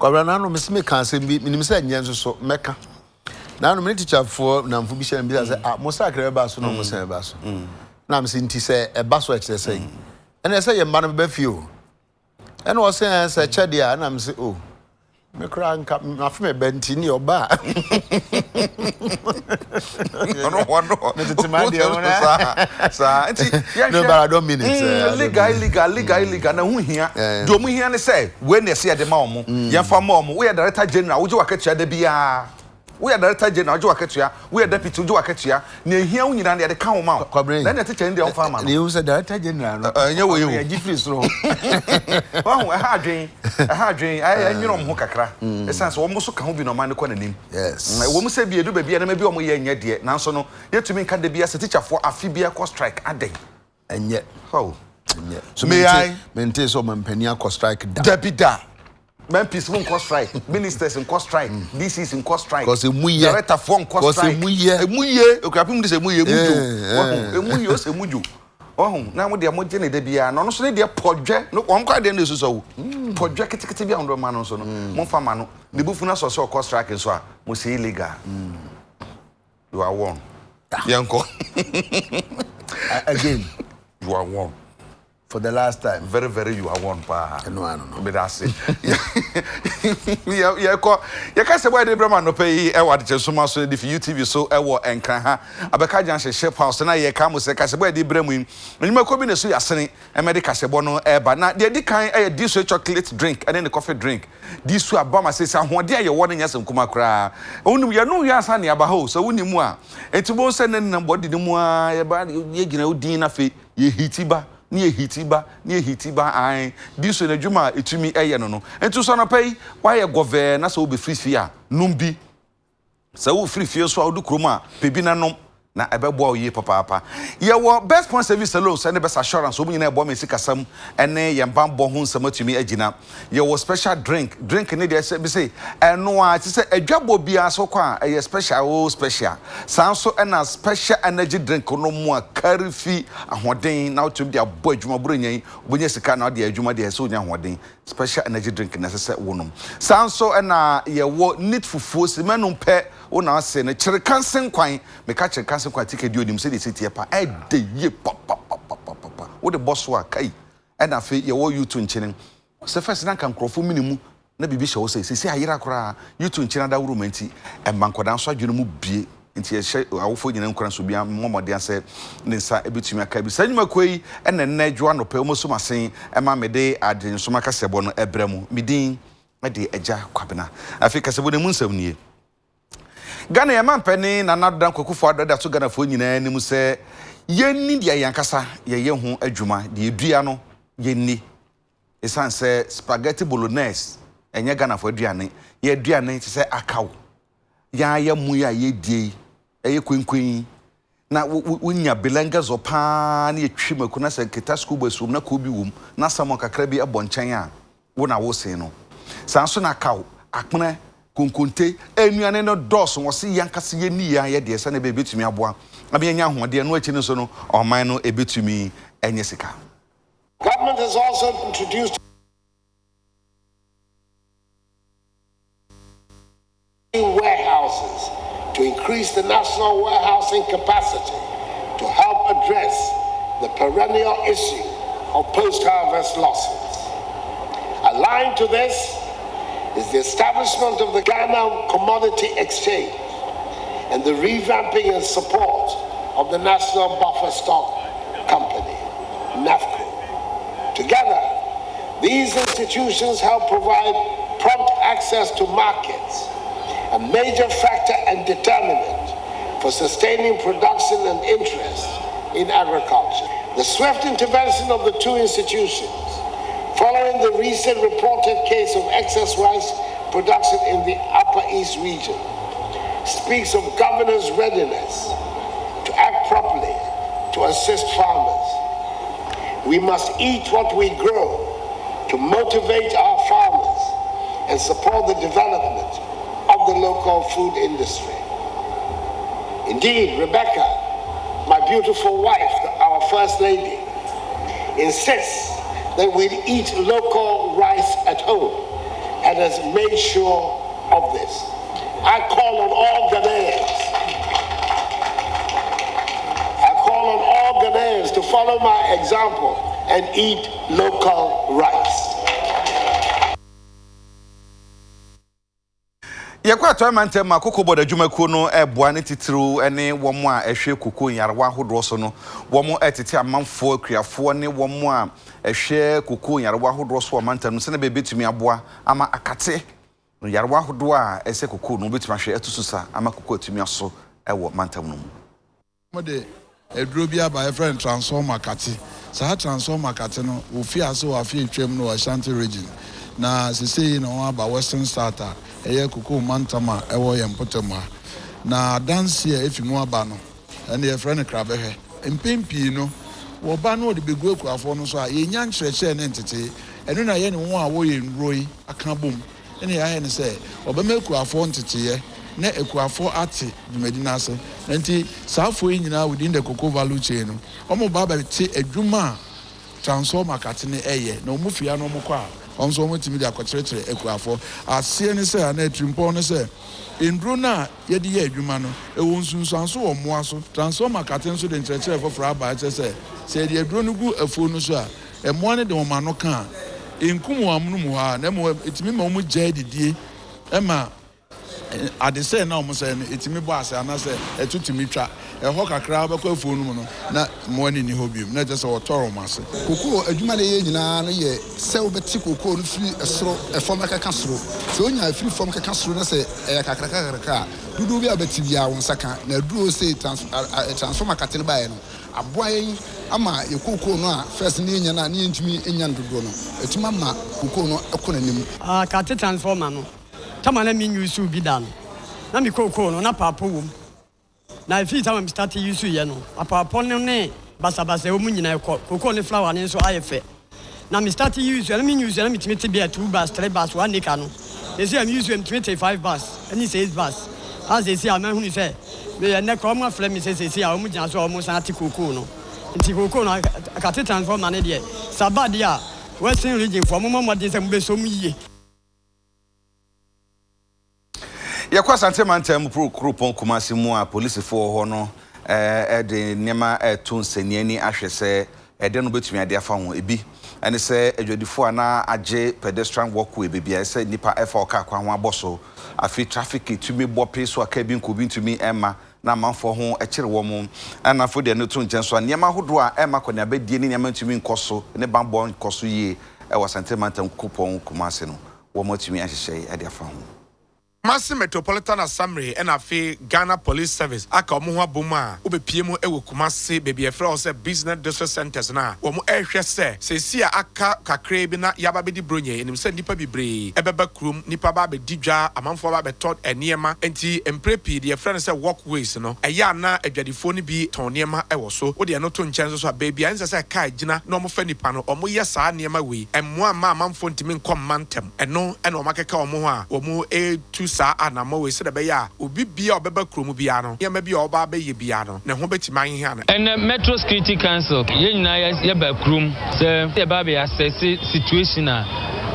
Kwabena nanom mese meka asɛm bi menim sɛ nyɛ nso so mɛka nanom ne tikyafoɔ namfo bi hyɛ mbisa sɛ ah mo sakra bɛba so na ɔmo sɛn bɛba so na mese nti sɛ ɛba so ɛkyerɛ sɛ ɛna ɛsɛ yɛ mma no bɛba fie o ɛna ɔsɛ ɛn sɛ kyɛ deɛ a ɛna mese o me koraa nka mafe me bɛ nti ne ɔba a ɔno ɔno metete m'adeɛ ho na saa saa nti yɛnhwɛ no but I don't mean it mm, legal illegal legal illegal na ho hia deɛ ɔmo hia ne sɛ wei na ɛsɛ yɛde ma ɔmo yɛmfa ma ɔmo woyɛ director general wogye wakatua da biara woyɛ director general wogye wakatua woyɛ deputy wogye wakatua nea ehia wo nyinaa no yɛde ka ho ma wo na ɛna teacher no deɛ ɔmfa ama no deɛ ehu sɛ director general no ɛnyɛ wei o yɛgye firi soro wahu ɛha adwen ɛha adwen ɛyɛ ɛnwene ɔmo ho kakra ɛsiane sɛ wɔn nso ka ho bi na ɔman no kɔ n'anim Yes. Ɛwɔ mu sɛ bi edu baabi a nneɛma bi a wɔyɛ nyɛ deɛ, nanso no yɛtumi nka da biara sɛ tikyafoɔ afe biara kɔ strike adɛn? Ɛnyɛ. How? Ɛnyɛ. So May I? mente mente sɛ ɔmampanin akɔ strike da. Dabi da. MPs mo nkɔ strike, ministers nkɔ strike, DCs nkɔ strike. Cause emu yɛ. Directorfoɔ nkɔ Cause strike. emu yɛ. Emu yɛ. Okuapem de sɛ emu yɛ, emu dwo. Eh, Wahu? eh. Emu yɛ, ɔsɛ emu dwo. Wahu? Na mo deɛ mo gye ne da biara. Na ɔno nso ne deɛ pɔdwɛ. No, wɔn kɔ adeɛ no esusɔ wo. Pɔdwɛ ketekete bi a wɔn de ma no nso no, mo nfa ma no. Ne bo fu na sɛ ɔsɛ ɔkɔ strike nso a, mo sɛ illegal. You are one. Yɛnkɔ. Again. You are one. For the last time. Very very you are one paa. Ɛno ano no. Meda ase. Yɛkɔ yɛka sɛ bɔyɛ de brɛ ma anɔpa yi ɛwɔ adekyɛ so de fi UTV so ɛwɔ Nkran ha abɛka junction ship house na yɛka mo sɛ kasɛbɔ yɛde brɛ mu yi nnwumakuo bi na ɛso yɛasene ɛmɛde kasɛbɔ no ɛba na deɛ ɛdi kan ɛyɛ Disoe chocolate drink ɛne ne coffee drink Disoe aba ma sɛ sɛ ahoɔden a yɛwɔ no nyɛ asɛm kumaa koraa. Wonim yɛnom wie ansa na yɛaba ha o sɛ wonim a enti wobɛhu sɛ ne nenam bɔde no mu ara yɛba yɛgyina wo din na afei Yɛ hiti ba, ne yɛ hiti ba, ne yɛ hiti ba, ae, di so n'adwuma a ɛtumi yɛ no no. Nti so anɔpa yi, woayɛ gɔvɛɛ na sɛ wobɛfiri fie a, nom bi. Sɛ worefiri fie nso a, wodu kurom a, pɛ bi na nom, na ɛbɛboa wo yie papaapa. Yɛwɔ Best Point Service Saloons ne Best Assurance, wɔn nyinaa ɛboa me sikasɛm ne yɛn banbɔ ho nsɛm atumi agyina. Yɛwɔ special drink, drink ne deɛ sɛ bi se ɛno ara te sɛ adwabɔ biara so kɔ a ɛyɛ special oo special. Saa nso ɛna special energy drink no mu a kari fi ahoɔden na wotumi de abɔ adwuma buro nya yi wobɛnya sika na wode adwuma deɛ ɛsɛ wonya ahoɔden special energy drink na ɛsɛ sɛ wonom. Saa nso ɛna yɛwɔ neat fufuo simɛnum pɛ wo na ase no kyerekanse nkwan meka kyerekanse nkwan tike deɛ onim sɛdeɛ ɛsi teɛ pa ɛdɛ yie papapapapapa. Wode bɔ so a, kai! Ɛna afei yɛwɔ Yutu nkyene. Sɛ first na anka nkurɔfo mene mu na biribi hyɛ hɔ sei, seesei ayera koraa. Yutu nkyene adawuroma nti, ɛma nkwadaa nso adwene mu bue. Nti yɛhyɛ awofoɔ nyinaa nkuran sɛ obiara mmɔ mmɔden sɛ ne nsa bɛtumi aka bi. Saa nnwumakuo yi na nnɛ dwo anɔpa yi wɔaso m'asen ma mede Adwensoma kaseɛbɔ no brɛ mo. Me din de Agya Kwabena. Afei kaseɛbɔ no emu nsɛm nie. Ghana yɛn mampanin Nana Addo Dankwa Akufo Addo de ato Ghanafoɔ nyinaa anim sɛ yɛnni deɛ yɛn ankasa yɛyɛ ho adwuma, deɛ yɛdua no yɛnni. Ɛsiane sɛ spaghetti bolognese ɛnyɛ Ghanafoɔ aduane, yɛn aduane te sɛ akaw, yɛn ara yɛn mo yi a yɛdie yi, ɛyɛ kwenkwen yi, na wonya bilɛngɛzɔ paa na yɛtwi mako na sɛ nketa school boys wom na koobi wom na salmon kakra bi bɔ nkyɛn a, wo na wosen no. Saa nso na akaw, akpenɛ, konkonte, nnuane no dɔɔso, wɔse yɛn ankasa yɛnni yɛn ayɛ deɛ sɛdeɛ ɛbɛyɛ ɛbɛtumi aboa ama yɛanya ahoɔden, ɛno akyi no nso no ɔman no ɛbɛtumi anya sika. Government has also introduced warehouses to increase the national warehousing capacity to help address the perennial issue of post-harvest losses. Aligned to this is the establishment of the Ghana Commodity Exchange and the revamping and support of the National Buffer Stock Company, NAFCO. Together, these institutions help provide prompt access to markets, a major factor and determinant for sustaining production and interest in agriculture. The swift intervention of the two institutions, following the recent reported case of excess rice production in the Upper East region, speaks of governors' readiness to act properly to assist farmers. We must eat what we grow to motivate our farmers and support the development of the local food industry. Indeed, Rebecca, my beautiful wife, our First Lady, insists that we eat local rice at home and has made sure of this. I call on all Ghanaians. I call on all Ghanaians to follow my example and eat local rice. Yɛkɔ Atɔe Mantam mu a, Cocoa Board adwumakuo no reboa ne titiriw ne wɔn a ɛhwɛ kokoo nyarewa ahodoɔ so no. Wɔretete amanfoɔ, akuafoɔ ne wɔn a ɛhwɛ kokoo nyarewa ahodoɔ so wɔ mantam no sɛdeɛ ɛbɛyɛ bɛtumi aboa ama akate nyarewa ahodoɔ a ɛsɛ kokoo no wɔbɛtumi ahwɛ atu so sa ama kokoo atumi aso wɔ mantam no mu. Wɔde aduro bi aba a yɛfrɛ no transformer kate. Saa transformer kate no, wɔfii ase wɔ afe a atwam no wɔ Ashanti Region, na seesei na wɔaba Western South a ɛyɛ Cocoa mantam a ɛwɔ yɛn mpɔtam ha. Na adanse a efi mu aba no, ɛno yɛfrɛ no krabɛhwɛ. Mpɛn pii no, wɔba na wɔde begu akuafoɔ no so a, yɛnnya nkyerɛkyerɛ ne ntetee. Ɛno na yɛne wɔn a wɔyɛ nnuro yi aka abom na yɛayɛ ne sɛ wɔbɛma akuafoɔ nteteeɛ na akuafoɔ ate dwumadi no ase. Nti saa afoɔ yi nyinaa within the cocoa value chain no, wɔn ba abɛte adwuma a transformer kate no yɛ na wɔn fie ha na wɔn kɔ a, wɔn nso wɔn atumi de akɔkyerɛkyerɛ akuafoɔ. Aseɛ ne sɛ anaa atirimpɔn ne sɛ nnuro no a yɛde yɛ adwuma no, ɛwɔ nsunsuanso wɔ mmoa so. Transformer kate nso de nkyerɛkyerɛ foforɔ aba a ɛkyerɛ sɛ, sɛ yɛde aduro no gu afuo no so a, Mmoa no de wɔn ano ka a, enkum wɔn amonom hɔ ara, na mmom etumi ma wɔgyae didie ma adesɛe no a wɔsɛe no, etumi bɔ ase anaasɛ ɛto tumi twa. Ɛhɔ kakra ara wobɛkɔ afuo no mu no, na mmoa no nni hɔ bio, na ɛkyerɛ sɛ wɔtɔre wɔn ase. Kokoo adwuma na yɛyɛ nyinaa no yɛ sɛ wobɛte kokoo no firi soro, fam kɛka soro. Sɛ wonya firi fam kɛka soro na sɛ ɛyɛ kakraka kakraka a, dodoɔ bi a wobɛte biara wo nsa ka. Na aduro sei transformer kate no baeɛ no, Aboa yɛn ama yɛ kookoo no a first na yɛnya no a na yɛntumi nnya no dodoɔ no, atumi ama kookoo no kɔ n'anim. Ah kate transformer no tama na me use bi da no na me kookoo no na paapɔ wom na ɛfii tama me starte use yɛ no apaapɔ no ne basabasa ɛwɔ mu nyina ɛkɔ kookoo ne flower no nso ayɛ fɛ Na me start use a na me use a na me tumi te bɛɛ two bars three bars one acre no seesei a me use a me tumi te five bars ɛne six bars a seesei a mahunu sɛ me yɛ nnɛ koraa wɔn afrɛ me sɛ seesei a wɔn gyina so a wɔn san ate kookoo no nti kookoo no akate transformer no deɛ saba deɛ a western region foɔ mo mmɔ mmɔden sɛ mo bɛ sɔ mu yie. Yɛkɔ Asante mantam mu kuropɔn Kumasi mu a polisifo wɔ hɔ no de nneɛma reto nsania ani ahwɛ sɛ Ɛdeɛn na wobɛtumi de afa ho? Ebi ne sɛ adwadifoɔ a na agye pedestrian walkway, baabi a ɛsɛ sɛ nnipa fa wɔ kaa kwan ho abɔ so. Afei traffic tumi bɔ pee so a kaa bi nkɔ obi ntumi mma na amanfoɔ ho kyere wɔn. Ɛna afei deɛ ɛno to nkyɛn nso a, nneɛma ahodoɔ a ɛmma akɔneabadie ne nneɛma ntumi nkɔ so ne bammɔ nkɔ so yie wɔ Asante mantam kuropɔn Kumasi no, wɔatumi ahyehyɛ de afa ho. Kumasi Metropolitan Assembly ɛna afei Ghana Police Service aka wɔn ho abom a wobepie mu wɔ Kumasi baabi a yɛfrɛ hɔ sɛ Business District Centres no a wɔn rehwɛ sɛ seesei a aka kakraa bi na yɛaba abɛdi Buronya yi, yɛnim sɛ nnipa bebree bɛba kurom, nnipa ba abɛdi dwa, amanfoɔ aba abɛtɔ nneɛma, enti mprɛ pii deɛ yɛfrɛ no sɛ walkways no, ɛyɛ a na adwadifoɔ no bi tɔn nneɛma wɔ so. Wode ɛno to nkyɛn nso so a, baabi a ɛnsɛ sɛ kaa gyina na wɔfa nnipa no, wɔyɛ saa nneɛma wei, ɛmmoa mma amanfoɔ ntumi nkɔ mma ntɛm. Ɛno na wɔakeka wɔn ho a wɔretu saa anammɔn wei sɛdeɛ ɛbɛyɛ a obi biara a ɔbɛba kurom biara no, nneɛma bi a ɔreba abɛyɛ biara no, ne ho bɛtumi aheha no. Ɛnnɛ Metro Security Council yɛn nyinaa yɛba kurom sɛ yɛba abɛ assess situation a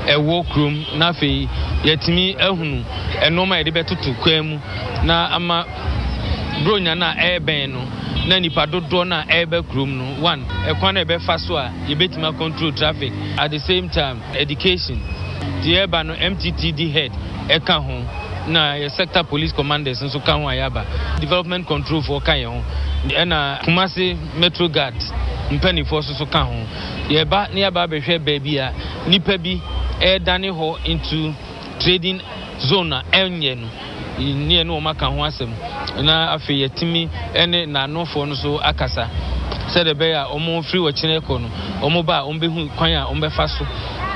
ɛwɔ kurom na afei yɛatumi ahunu nnoɔma a yɛde bɛtoto kwan mu na ama Buronya no a ɛrebɛn no na nipa dodoɔ no a ɛreba kurom no one ɛkwan a yɛbɛfa so a yɛbɛtumi a control traffic at the same time Education nti yɛreba no MTTD head ka ho na yɛ sector police commanders nso ka ho a yɛaba, development control foɔ ka yɛn ho ɛna Kumasi metro guard mpaninfoɔ nso so ka ho. Yɛreba na yɛaba abɛhwɛ baabi a nnipa bi ɛredane hɔ into trading zone a ɛnyɛ no. Ne yɛne wɔn aka ho asɛm, na afei yɛatumi ne n'anofoɔ no nso akasa sɛdeɛ ɛbɛyɛ a wɔfiri ɔkyena rekɔ no, wɔba a wɔbɛhu kwan a wɔbɛfa so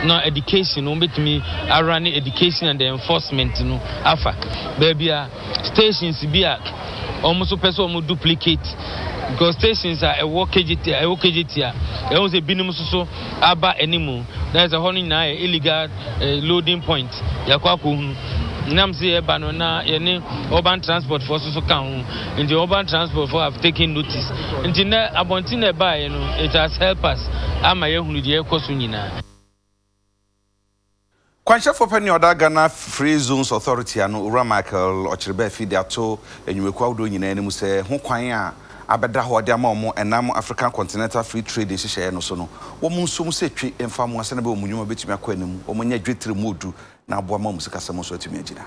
na education no wɔbɛtumi ara ne education and the enforcement no afa baabi a stations bi a wɔn nso pɛ sɛ wɔn duplicate because stations a ɛwɔ KJT ɛwɔ KJT a ɛwɔ sɛ binom nso so aba anim na ɛsɛ hɔ no nyinaa yɛ illegal eh, loading point yɛakɔ akɔhunu nam sɛ yɛba no na yɛne urban transport foɔ so so ka ho nti urban transport foɔ have taken notice nti nɛ abɔnten na ɛbaeɛ no it has help us ama yɛahunu deɛ ɛkɔ so nyinaa. Kwankyerɛfoɔ panin a ɔda Ghana Free Zones Authority ano, Owura Michael Ɔkyereba-Afi de ato nnwumakuo ahodoɔ nyinaa anim sɛ ho kwan a abɛda hɔ de ama wɔn ɛnam African Continental Free Trade nhyehyɛeɛ no so no, wɔn nso mu sɛ twi mfa mmoa sɛdeɛ ɛbɛyɛ wɔn nnwuma bɛtumi akɔ anim, wɔanya dwetire mu odu na aboa ma wɔn sikasɛm nso atumi agyina.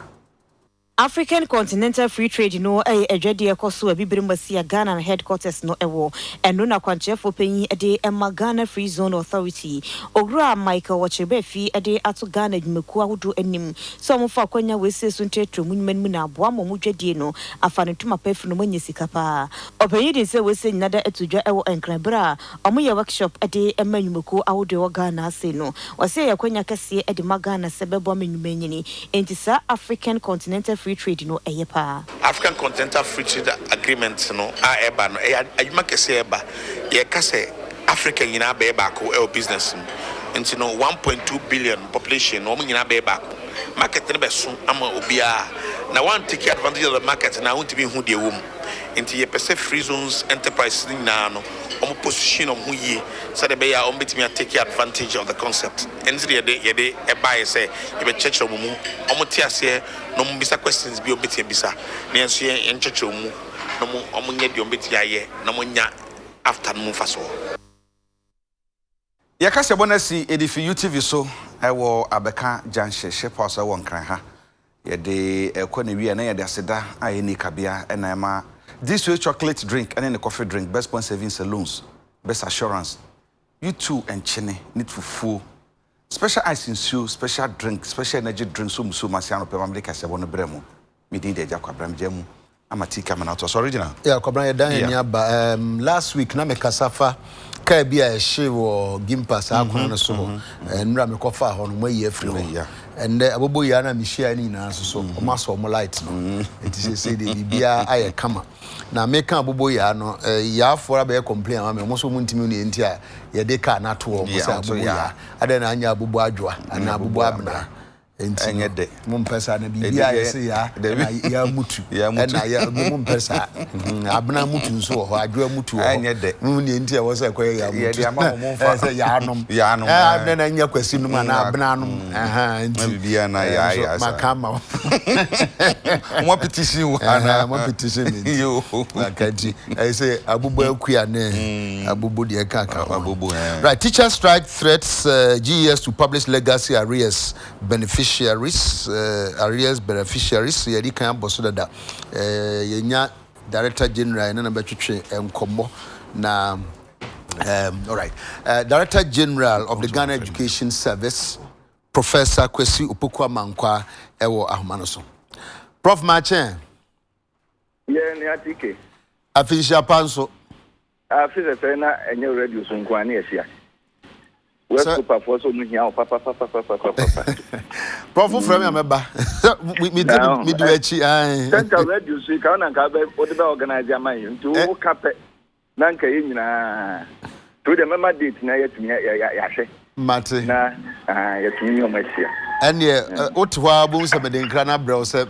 African Continental Free Trade no yɛ adwadie a ɛkɔ so wɔ Abibirem ase a Ghana headquarters no wɔ. Ɛno na kwankyerɛfoɔ panyin de ma Ghana Free Zone Authority, Owura Michael Ɔkyereba-Afi de ato Ghana adwumakuo ahodoɔ anim sɛ wɔmfa akwanya wei sie so ntrɛtrɛ wɔn nnwuma no mu na aboa ma wɔn dwadie no afa ne ntoma pa afiri na wɔanya sika paa. Ɔpanyin de nsɛm wei sɛ nyina da to dwa wɔ Nkran berɛ a wɔyɛ workshop de ma nnwumakuo ahodoɔ ɛwɔ Ghana ase no. Ɔse ɛyɛ akwanya kɛseɛ de ma Ghana sɛ ɛbɛboa ma nnwuma anyini. Enti saa African Continental Free Trade no ɛyɛ paa. African Continental Free Trade Agreement no a ɛreba no, ɛyɛ adwuma kɛseɛ a ɛreba. Yɛreka sɛ Africa nyinaa bɛyɛ baako wɔ business mu. Nti no 1.2 billion population no, wɔn nyinaa bɛyɛ baako. Market no bɛso ama obiara. Na woan take advantage of the market no a, wontumi nhu deɛ ɛwɔ mu. Nti yɛpɛ sɛ free zones enterprises no nyinaa no, wɔn position wɔn ho yie sɛdeɛ ɛbɛyɛ a wɔbɛtumi a take advantage of the concept. Ɛno nti na yɛde yɛde ɛbaeɛ sɛ yɛbɛkyerɛkyerɛ wɔn mu, wɔn te aseɛ na wɔn bisa questions bi a wɔbɛtumi abisa na yɛn nso yɛn yɛnkyerɛkyerɛ wɔn mu na wɔn wɔn nyɛ deɛ wɔbɛtumi ayɛ na wɔn anya after no mu mfasoɔ. Yɛ kaseɛbɔ no asi ɛde fi UTV so ɛwɔ Abɛka Junction, Ship House ɛwɔ Nkran ha. Yɛde ɛkɔ na wie a na yɛde aseda a ɛnni kabea ɛna ɛma This Way Chocolate Drink ɛne ne Coffee Drink, Best Point Savings and Loans, Best Assurance, U2 nkyene ne fufuo, Special Ice nsuo, Special Drink, Special Energy Drink so musuo mase anɔpɛ ma mede kaseɛbɔ no brɛ mo. Me din de Agya Kwabena megya mu ama Tika ama no atoa so. Original. Yeah, Kwabena yɛdan yɛn ani aba. Um, last week na mekasa fa kaa bi a ɛhye wɔ Gimpa saa kwan no so hɔ. Nnura mekɔfaa hɔ no, wɔayi afiri hɔ. Ɛnnɛ abobo yi ara na mehyiae no nyinaa nso so, wɔasɔ wɔn light no. Nti seesei deɛ biribiara ayɛ kama. Na meka abobo yi ara no, Yaafoɔ abɛyɛ complain ama me, wɔn nso wɔntumi hu deɛ nti a yɛde kaa no ato hɔ, wɔn sɛ abobo yaa. Adɛn na anyɛ abobo adwoa anaa abobo abena? Nti Ɛnyɛ dɛ. Mo mpɛ saa na biribi a yɛsɛ ya na ya mutu ɛna ya mo mpɛ saa mhm, abena mutu nso wɔ hɔ adwoa mutu wɔ hɔ Ɛnyɛ dɛ. mo deɛ nti ɛwɔ sɛ ɛkɔyɛ ya mutu Yɛde ama wɔn mfa. ɛsɛ yaanom Yaanom, ɛɛ ɛɛ. abena na nyɛ kwasi nom anaa abena nom ɛhɛn nti Na biribiara na ɛɛ, yaa nso yaa saa. maka ama wo Wɔn apetition wo Ɛhɛn, anaa? mo petition me nti Yo. maka nti ɛyɛ sɛ abobɔ akua ne abobo deɛ ɛka ka ho. Abobo, ɛɛ. Right, teacher strike threats uh, GES to publish legacy arrears beneficiaries uh, arrears beneficiaries yɛde kan abɔ so dada uh, yɛnya director general yɛne no bɛtwetwe nkɔmmɔ na all right uh, director general of the Ghana Education Service Professor Kwesi Opoku Amankwa ɛwɔ ahoma no so. Prof Machen. Yɛ nua TK. Afinhyia pa nso. Afe sɛsɛɛ na ɛnyɛ radio so nko ara na yɛhyia. West Copa foɔ sɛ ɔmo hia wo papapapapapapa. Prof frɛ me a mɛba. Me ti me di w'akyi ae. Sɛ nka radio so yi ka wo na nka wode bɛ organize ama yi nti wo ka pɛ na nka yɛ nyinaa. Nti wo deɛ mɛma date na yɛatumi yɛahwɛ. Mate. Na yɛatumi ne ɔmo ahyia. Ɛnneɛ wote hɔ ara wobɛhu sɛ mede nkra no abrɛ wo sɛ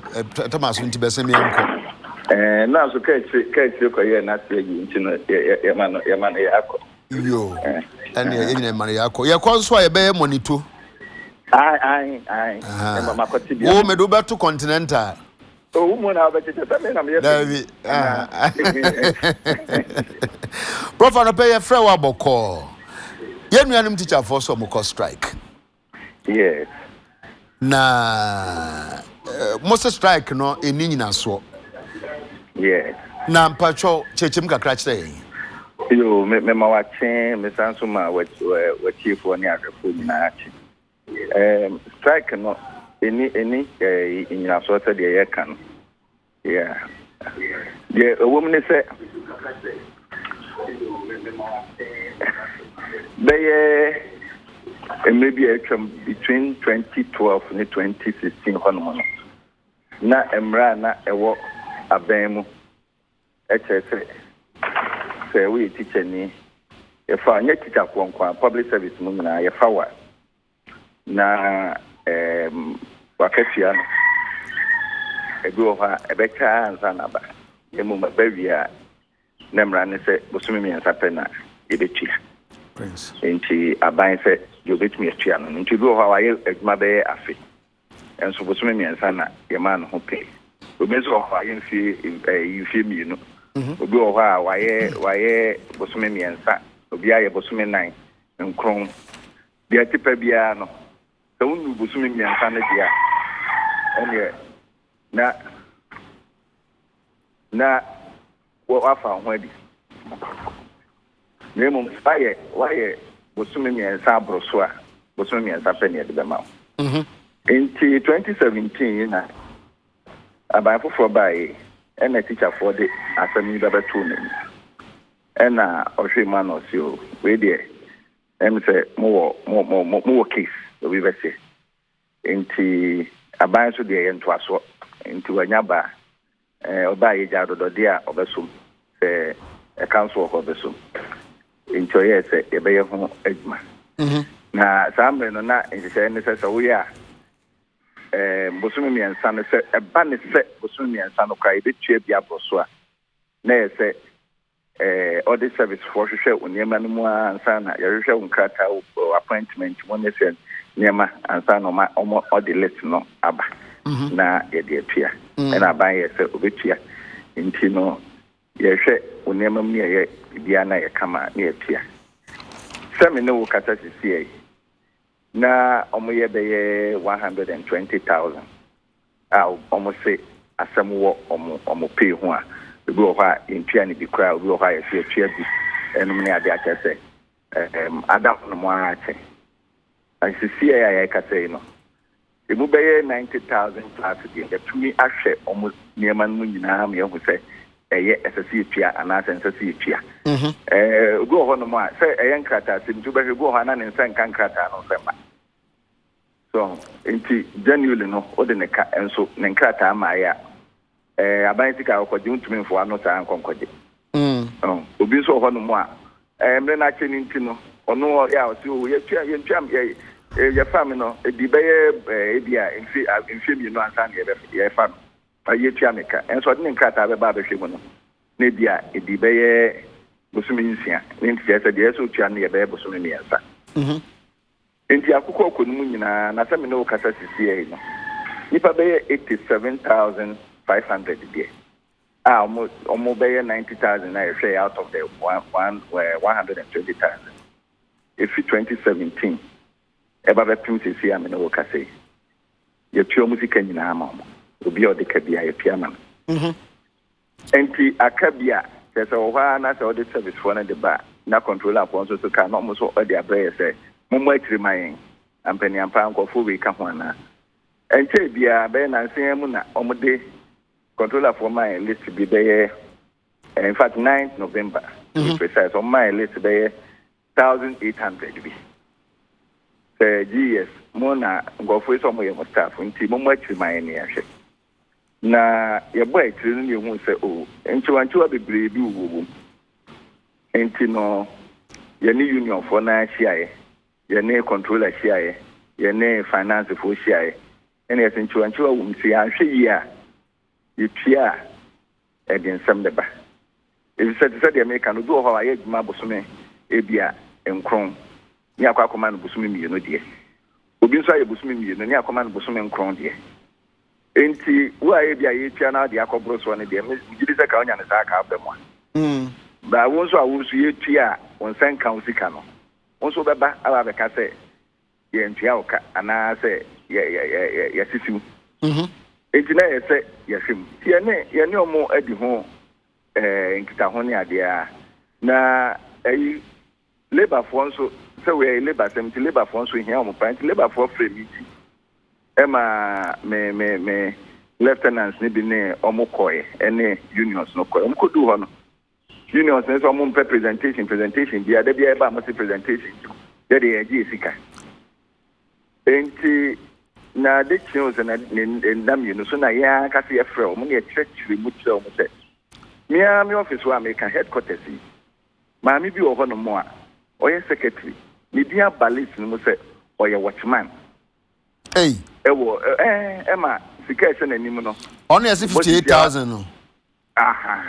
tɛma so nti bɛsɛ me yɛnkɔ. Ɛɛ na so kaakyire kaakyire kɔyɛɛ n'ase ayi nti no yɛma no yɛma no yɛakɔ. Yoo ɛnneɛ yɛn nyinaa yɛma no yɛakɔ. Yɛkɔ nso a yɛbɛyɛ mɔnito. Ae ae ae ɛma makɔte bi. Wo mede wobɛto continental. Oh, wo mu na wobɛkyekyɛ sɛ me na meyɛ Dabi. Prof anɔpɛ yɛfrɛ wo abɔkɔɔ. Yɛn nuanom tikyafoɔ sɛ ɔmo kɔ strike. Yes. Na eh, mo se strike no ɛni nyinasoɔ. Yes. Na mpakyɛw kyerɛkyerɛ mu kakra kyerɛ yɛn. Yo, me me ma wakye, me san so ma watiefoɔ ne ahwɛfoɔ nyinaa akye. Um, strike no ɛni ɛni eh, nnyinasoɔ sɛdeɛ yɛka no. Yeah. Deɛ ɛwɔ mu ne sɛ bɛyɛ mmerɛ bi a atwam between 2012 ne 2016 hɔnom no na mmerɛ a na ɛwɔ abɛn mu Ɛkyerɛ sɛ, sɛ woyɛ tikyani, yɛfa wo, nyɛ tikyafoɔ nko ara, public service mu nyinaa, yɛfa wo a, na ɛɛm, w'akatua no, ebi wɔ hɔ a, ɛbɛkyɛ ara ansa na aba. Na mmom ɛba wie a, na mmara ne sɛ bosome mmiɛnsa pɛ na yɛbɛtua. Nti aban sɛ deɛ ɔbɛtumi atua no no. Nti obi wɔ hɔ a wayɛ adwuma bɛyɛ afe. Nso bosome mmiɛnsa na yɛmaa no ho pay. Obi nso wɔ hɔ a wayɛ mfie ɛɛ mfie mmienu. Mhm. Obi wɔ hɔ a wayɛ wayɛ bosome mmiɛnsa. Obi ayɛ bosome nan, nkron. Deɛ ɛte pɛ biara no, sɛ wonnu bosome mmiɛnsa no deɛ a, ɛnneɛ na na woafa wo ho adi. Na mmom sɛ woayɛ woayɛ bosome mmiɛnsa aboro so a, bosome mmiɛnsa pɛ na yɛde bɛma wo. Mhm. Nti 2017 yi na aban foforɔ baeɛ yi, ɛna tikyafoɔ de asɛm yi bɛbɛtoo n'anim. Ɛna ɔhwɛɛ mu ana ɔse o, wei deɛ ɛm sɛ mowɔ mo mo mo mowɔ case, obi bɛse. Nti aban nso deɛ yɛ ntoasoɔ, nti wanya ba a, Ɛɛ, ɔba a yɛgyaa dɔdɔdeɛ a ɔbɛsom, sɛ ɛka nso wɔ hɔ ɔbɛsom. Nti ɔyɛɛ sɛ yɛbɛyɛ ho adwuma. Mhm. Na saa mmerɛ no na nhyehyɛeɛ ne sɛ sɛ woyɛ a, ɛɛ, bosome mmiɛnsa no sɛ ɛba ne sɛ bosome mmiɛnsa no koraa yɛbɛtua bi aboro so a, na ɛyɛ sɛ Eh, audit service foɔ hwehwɛ wo nneɛma no mu ara ansa na yɛhwehwɛ wo nkrataa wo appointment mu ne sɛ nneɛma ansa na ɔma ɔmo ɔde list no aba mhm. na yɛde atua mm. ɛna aban yɛ sɛ ɔbɛtua nti no yɛhwɛ wo nneɛma mu ne yɛyɛ biribiara na yɛkama ne yɛtua sɛ me ne wo kasa sisi yi na ɔmo yɛ bɛyɛ 120,000 a wɔse asɛm wɔ wɔn wɔn pay ho a, ebi wɔ hɔ a yɛntua no bi koraa, obi wɔ hɔ a yɛse yɛtua bi nom ne adeɛ akyerɛ sɛ ɛɛm ada hɔ nom ara akyɛ. Na sisiɛ a yɛrekasa yi no, emu bɛyɛ 90,000 plus deɛ yɛatumi ahwɛ wɔn nneɛma no mu nyinaa ma yɛahu sɛ ɛyɛ ɛsɛ sɛ yɛtua anaasɛ ɛnsɛ sɛ yɛtua. Mhm. Ɛɛ obi wɔ hɔ nom a sɛ ɛyɛ nkrataasɛm nti wobɛhwɛ obi wɔ hɔ a na ne nsa nka nkrataa no mfɛ mma. So ho? Nti genuinely no wode ne ka nso ne nkrataa mmaeɛ a, ɛɛ aban sika a wokɔgye wontumi mfa w'ano saa nkɔ nkɔgye. Oh, obi nso wɔ hɔ nom a, ɛɛ mmerɛ no akyɛ no nti no, ɔno ɔyɛ a ɔse oh yɛtua yɛntua yɛ Yɛfaa me no, ɛdii bɛyɛ ebia mfe mfe mmienu ansa na yɛfa no, yɛtua me ka. Nso ɔde ne nkrataa bɛba abɛhwɛ mu no, na ebia ɛdii bɛyɛ bosome 6, ne nti kyerɛ sɛ deɛ ɛsɛ sɛ ɔtua no yɛ bɛyɛ bosome 3. Enti akokɔ ɔkɔ no mu nyinaa, na sɛ me ne wo kasa sisiɛ yi no, nnipa bɛyɛ 87,500 deɛ, a wɔn wɔn bɛyɛ 90,000 na yɛhwɛɛ out of the one one 120,000. Ɛfiri 2017 ɛba bɛpem seesei a me ne wo kasa yi, yɛtua wɔn sika nyinaa ama wɔn. Obi a ɔde ka biara, yɛtua ma no. Enti aka bi a, kyerɛ sɛ wɔ hɔ ara na sɛ wode service foɔ no de ba a, na controller foɔ nso so ka na wɔn nso de abrɛ yɛ sɛ, mommɔ akyire ma yɛn. Ampaniampa ara nkurɔfoɔ wei ka ho anaa? Ɛnkyɛɛ biara, bɛyɛ nansa yi ara mu na wɔde controller foɔ maa yɛn list bi bɛyɛ, in fact ninth November to be precise, wɔn maa yɛn list bɛyɛ 1800 bi. Sɛ GES, mo na nkurɔfoɔ yi sɛ wɔyɛ mo staff nti mommɔ akyire ma yɛn na yɛnhwɛ. Na yɛbɔɔ akyire no na yɛhuu sɛ oh, nkyewankyewa bebree bi wowɔ wom. Enti no, yɛne unionfoɔ no ara hyiaeɛ, yɛne controller hyiaeɛ, yɛne financefoɔ hyiaeɛ, ɛna yɛse nkyewankyewa wom, sɛ yɛanhwɛ yie a, yɛtua a, ɛde nsɛm bɛba. Efisɛ te sɛ deɛ mereka no, obi wɔ hɔ a wayɛ adwuma bosome ebia nkron, ne akɔ akɔma no bosome 2 deɛ. Obi nso ayɛ bosome 2, ne akɔma no bosome 9 deɛ. Enti wo a ebia yɛretua na wode akɔboro soɔ no deɛ, me megye di sɛ ka wonya no saa a ka aba mu a. But wo nso a wo nso yɛretua a wo nsa nka wo sika no, wo nso wobɛba aba abɛka sɛ yɛantua wo ka anaasɛ yɛ yɛ yɛ yɛ yɛasisi wo. Enti na ɛyɛ sɛ yɛhwɛ mu. Nti yɛne yɛne wɔn adi ho eh, nkitaho ne adeɛ a, na ɛyi Labourfoɔ nso, sɛ wei ɛyɛ Labour asɛm nti Labourfoɔ nso hia wɔn paa nti Labourfoɔ frɛ meeting ɛma me me me lieutenants no bi ne wɔn kɔɛ ɛne unions no kɔɛ. Wɔn kɔduu hɔ no, unions no sɛ wɔn mpɛ presentation presentation biara, da biara ɛba a wɔn se presentation nti yɛ deɛ yɛgye yɛ sika. Enti na ade kye o sɛ na ne nna 2 so na yɛn ankasa yɛfrɛ wɔn na yɛkyerɛkyerɛ mu kyerɛ wɔn sɛ me ara me office hɔ a meka headquarters yi, maame bi wɔ hɔnom a ɔyɛ secretary, ne din aba list no mu sɛ ɔyɛ watchman. Ei. Ɛwɔ ɛɛ ɛma sika a ɛhyɛ n'anim no. Ɔno yɛ se 58,000 no. Aha.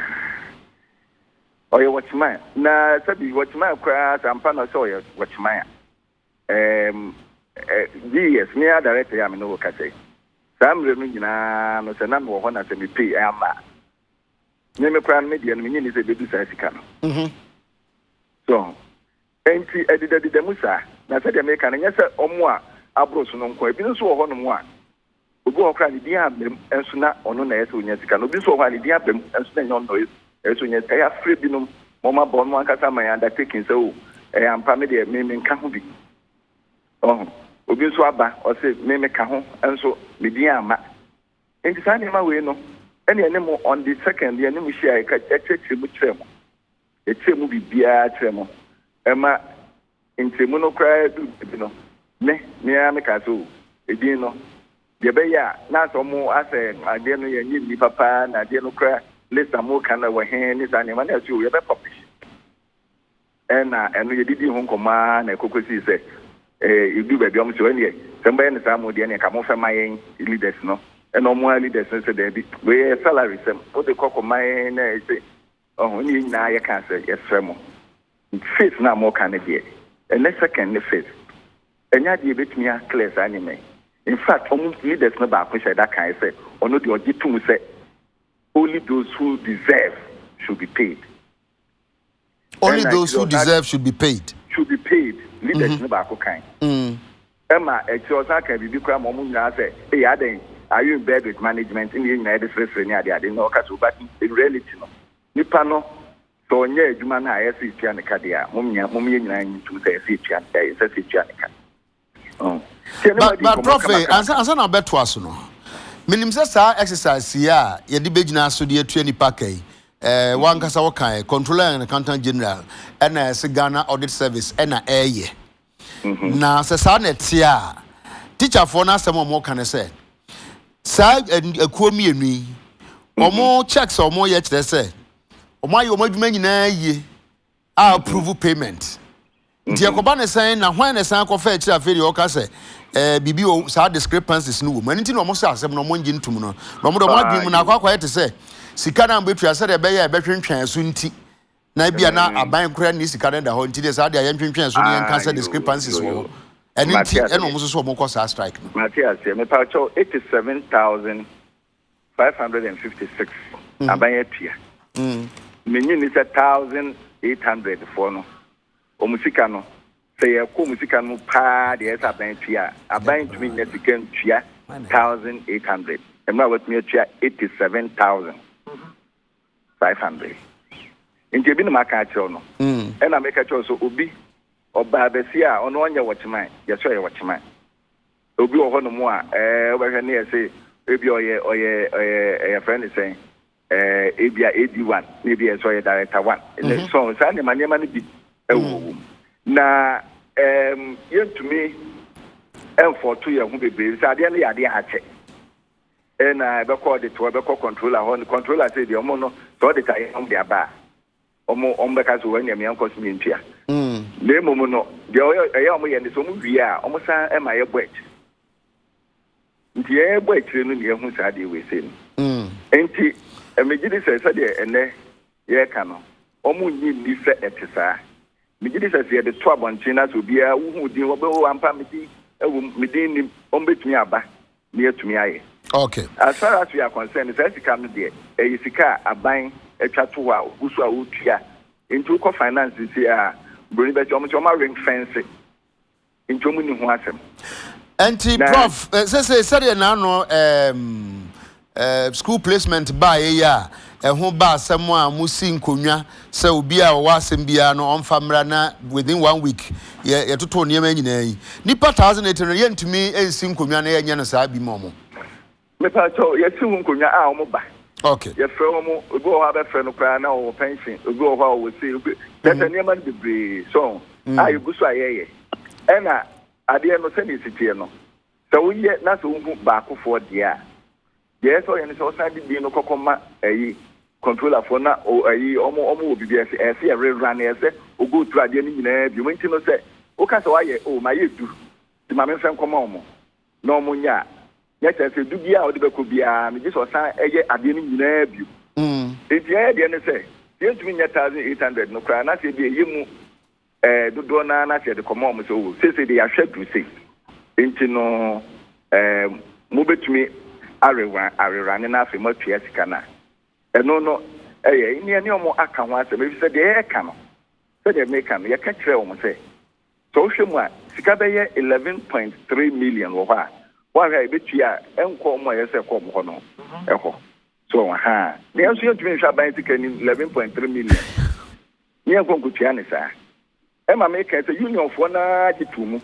Ɔyɛ watchman. Na sɛbi watchman koraa sɛ ampa na sɛ ɔyɛ watchman a. Ɛɛm, GES, me ara director yi a me ne wo kasa yi, saa mmerɛ no nyinaa no sɛ na mewɔ hɔ na sɛ me pay amma a, me me koraa no me deɛ no menye nni sɛ ɛbɛdu saa sika no. So ho? Enti ɛdedadeda mu saa. Na sɛdeɛ meka no, nyɛ sɛ wɔn a aboro so no nko ara, ebinom nso wɔ hɔnom a, Obi wɔ hɔ koraa a ne din amma mu nso na ɔno na ɛyɛ sɛ ɔnya sika no. Obi nso wɔ hɔ a ne din aba mu nso na ɛnyɛ ɔno na ɛyɛ sɛ ɔnya sika. Yɛafrɛ binom ma wɔaba wɔn ankasa ama yɛn undertaking sɛ o, ɛyɛ ampa me deɛ me menka ho bi. Ɔho. Obi nso aba ɔse me meka ho nso me din amma. Nti saa nneɛma wei no ɛne ɛne mo on the second yɛne mo hyia yɛka yɛkyerɛkyerɛ mu kyerɛ mo. Yɛkyerɛ mu biribiara kyerɛ mo. Ɛma Nkyerɛmu no koraa duu baabi no, me, me ara mekaa sɛ, Oh, edin no, deɛ ɛbɛyɛ a, na asɛ wɔn asɛ adeɛ no yɛnyɛ nni papa, na adeɛ no koraa list a moka no ɛwɔ he ne saa nneɛma, na yɛse, oh, yɛbɛ publish. Ɛna ɛno yɛdidii ho nkɔmmɔ ara na ɛkɔ kɔsii sɛ, eh, yɛduu baabi a wɔn se, oh, ɛnneɛ, sɛ mobɛyɛ no saa mo deɛ, ɛnneɛ nka momfɛ ma yɛn leaders no. Ɛna wɔn ara leaders no sɛ, daabi, wei ɛyɛ salary sɛm, wode kɔ kɔma yɛn na ɛsɛ, ɔho, ɛne yɛn nyinaa yɛkaa sɛ, yɛsrɛ mo, Fifth no a moka no deɛ, ɛnnɛ second ne fifth, ɛnyɛ adeɛ a yɛbɛtumi a clear saa nneɛma yi. In fact, wɔn leaders no baako hyɛɛ da kaeɛ sɛ ɔno deɛ ɔgye tom sɛ only those who deserve should be paid. Only Ɛna those akyire who ɔsan deserve should be paid. should be paid, leaders no baako kae. Ɛma akyire ɔsan kaa biribi koraa ma wɔn nyinaa sɛ, ei adɛn, are you in bed with management? Ɛna yɛn nyinaa yɛde seresere ne adeade na ɔka sɛ, oh, but in reality no, nipa no Sɛ ɔnyɛ adwuma no a ɛyɛ sɛ yɛtua ne ka deɛ a, mom nyɛ mom yɛn nyinaa nnye ntom sɛ ɛyɛ sɛ yɛtua no, ɛnsɛ sɛ yɛtua ne ka. Oh. Nti ɛne mo But adi but nkɔmmɔ Prof, kama kama ansa kama. ansa na wobɛtoa so no, menim sɛ saa exercise yi a yɛde bɛgyina so de atua nipa ka yi, eh, wankasa wokae, Controller and Accountant General ɛna ɛse Ghana Audit Service ɛna ɛyɛ. Na sɛ saa na ɛteɛ a, tikyafoɔ no asɛm a wɔka ne sɛ, saa akuo mmienu yi, wɔn checks a wɔyɛ kyerɛ sɛ wɔayɛ wɔn adwuma nyinaa yie a approve payment. Nti ɛkɔba ne sɛn na hwan na ɛsan kɔfa akyiri afei deɛ ɔka sɛ ɛɛ biribi wɔ saa discrepancies no wɔ mu. Ɛno nti na wɔn sɛ asɛm no wɔn ngye ntum no. Na wɔn de wɔn adwene mu no akɔ akɔyɛ te sɛ sika no a wɔbɛtua sɛdeɛ ɛbɛyɛ a ɛbɛtwentwɛn so nti na ebia na aban koraa nni sika no da hɔ nti deɛ saa deɛ yɛntwentwɛn so na yɛnka sɛ discrepancies wɔ hɔ. Ɛno nti ɛna wɔn nso so wɔn kɔ saa strike no. Mate aseɛ. Mepakyɛw 87,556 aban atua. Menye nni sɛ 1,800 foɔ no wɔn sika no, sɛ yɛkɔ wɔn sika no mu paa deɛ ɛyɛ sɛ aban tua a, aban ntumi nnya sika ntua 1,800 mmerɛ a watumi atua 87,500. Nti ebi na maka akyerɛ wo no. Ɛna meka kyerɛ wo sɛ obi, ɔbaa bɛsi a ɔno ɔnyɛ wɔkyeman, yɛsɛ ɔyɛ wɔkyeman. Obi wɔ hɔnom a, ɛɛ, wobɛhwɛ ne yɛse ebi ɔyɛ, ɔyɛ, ɔyɛ, yɛfrɛ no sɛn? Eh, ebia AD one na ebia ɛsɛ ɔyɛ director one. Mm-hmm. So saa nneɛma nneɛma no bi ɛwɔ mm. wɔ mu. Na um, yɛntumi ɛmfɔto yɛn ho bebree sɛ adeɛ no yɛ adeɛ akyɛ. Ɛna ɛbɛkɔ audit hɔ, ɛbɛkɔ controller hɔ. Controller sɛ deɛ ɔmo no sɛ auditor yɛ ɔmo de aba a, ɔmo ɔmo bɛka sɛ wɔn nneɛma yɛnkɔ so yɛntua. Mm. Na mmom no, deɛ ɛyɛ ɔmo yɛ no sɛ ɔmo wie a, ɔmo san ɛma yɛbɔ akyiri. Nti yɛrebɔ akyire no na yɛahu saa adeɛ wei sei no. Nti megye di sɛ sɛdeɛ ɛnnɛ yɛreka no, wɔnnye nni sɛ ɛte saa. Megye di sɛ sɛ yɛde to abɔnten na sɛ obiara wohu wo din, wɔbɛ oh ampa me din wɔ mu, me din nnim, wɔbɛtumi aba na yɛatumi ayɛ. Okay. As far as we are concerned, saa sika no deɛ, ɛyɛ sika a aban atwa to hɔ a ɔgu so a ɔretua. Nti wokɔ finance seesei a, buroni bɛkyɛ wɔn sɛ wɔn a ring fence. Nti ɔmo nni ho asɛm. Ɛnti Na. prof sesei sɛdeɛ naano ɛɛm ɛɛ school placement baeɛ yi a ɛho ba asɛm a mo si nkonwa sɛ obi a ɔwɔ asɛm biara no ɔmfa mmra na within one week yɛ yɛtoto nneɛma nyinaa yi nipa 1800 yɛntumi nsi nkonwa na yɛnyɛ no saa bi ma ɔmo. Mepakyɛw, yɛsi ho nkonnwa a wɔn ba. Okay. Yɛfrɛ wɔn, obi wɔ hɔ a bɛfrɛ no koraa na ɔwɔ pension, obi wɔ hɔ a ɔwɔ sei, obi kyerɛ sɛ nneɛma no bebree so a yɛgu so a yɛyɛ. Ɛna adeɛ no sɛdeɛ ɛsi teɛ no, sɛ woyɛ na sɛ wohu baakofoɔ deɛ a, deɛ ɛyɛ sɛ ɔyɛ no sɛ ɔsan de din no kɔkɔ ma ɛyi controllerfoɔ na ɛyi wɔn wɔn wɔ biribi ɛsɛ ɛsɛ yɛ rerun ɛsɛ sɛ o go through adeɛ no nyinaa bio. Nti no sɛ woka sɛ wayɛ o mayɛ du, nti ma memfɛ nkɔma wɔn. na wɔnyɛ a, na kyerɛ sɛ du biara a ɔde bɛkɔ biara no, gye sɛ ɔsan yɛ adeɛ no nyinaa bio. Enti yɛn deɛ ne sɛ, sɛ yɛntumi nyɛ 1,800 no koraa, na sɛ ebia ɛyɛ mu eh, dodoɔ no ara na sɛ yɛde kɔma wɔn sɛ, oh, seesei deɛ yɛahwɛ aduru sei, enti no eh, mobɛtumi arewa awerane na afei moatua sika no a, ɛno no ɛyɛ ne yɛne wɔn aka ho asɛm, ɛfiri sɛ deɛ yɛreka no, sɛdeɛ meka no, yɛka kyerɛɛ wɔn sɛ, Sɛ wohwɛ mu a, sika bɛyɛ 11.3 million wɔ hɔ a, woanhwɛ a yɛbɛtua a ɛnkɔ wɔn a ɛyɛ sɛ ɛkɔ wɔn hɔ no hɔ. So wɔn ahaa. Na yɛn nso yɛntumi nhwɛ aban sika anim 11.3 million ne yɛnkɔ nkɔtua ne saa. Ɛma meka sɛ unionfoɔ no ara gye too mu.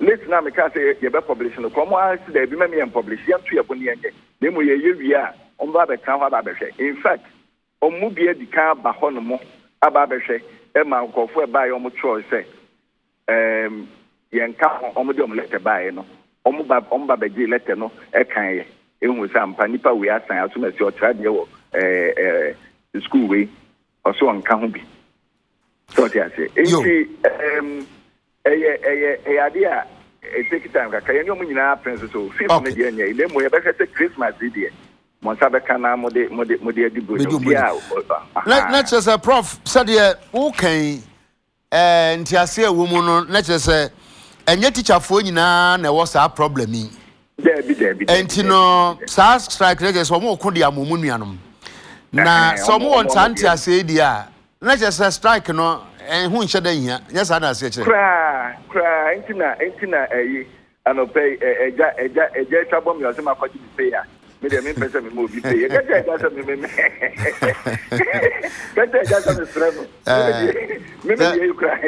List no a mekaa sɛ yɛbɛ publish no koraa, wɔn ara se daabi mɛma yɛn publish, yɛnto yɛn bo na yɛnyɛ. Na mmom yɛyɛ wie a, wɔbɛba abɛtena hɔ aba abɛhwɛ. In fact, Wɔn mu bi adi kan aba hɔnom aba abɛhwɛ ma nkurɔfoɔ a ɛbaeɛ a wɔtwerɛe sɛ ɛɛm yɛnka ho, wɔde wɔn lɛtɛ baeɛ no, wɔba wɔba bɛgyee lɛtɛ no kaeɛ ehuu sɛ ampa nipa wei asan asomasi ɔkyerɛ adeɛ wɔ ɛɛ ɛɛ sukuu wei ɔso ɔnka ho bi. Sɛ ɔte aseɛ. Nti ɛɛm Ɛyɛ ɛyɛ ɛyɛ adeɛ a it take time kakra. Yɛne wɔn nyinaa apene so so fifth no deɛ nyɛ na mmom yɛbɛhwɛ sɛ Christmas yi deɛ mo nsa bɛka na mode mode mode adi bronya Bɛdi obiara obiara. Na na kyerɛ sɛ prof sɛdeɛ woka yi ɛɛ nteaseɛ a ɛwɔ mu no na kyerɛ sɛ ɛnyɛ tikyafoɔ nyinaa na ɛwɔ saa problem yi. Daabi daabi daabi Ɛnti daabi no daabi. saa strike no kyerɛ sɛ wɔn reko de ama wɔn nuanom. Na Ɛhɛn sɛ wɔn wɔn wɔ wɔn saa wɔn deɛ no. nteaseɛ yi deɛ a na kyerɛ sɛ strike no ɛho nhyɛ da nhia, nyɛ saa na aseɛ kyerɛ? Koraa, koraa, enti na, enti na ɛyi, anɔpa yi, ɛ, ɛgya, ɛgya, ɛgya atwa bɔ me ɔsɛ makɔgye me pay a, me deɛ mempɛ sɛ mema obi pay. Ɛka kyerɛ ɛgya sɛ me, me, me, ka kyerɛ ɛgya sɛ mesrɛ no, me me deɛ, me me deɛ yi koraa.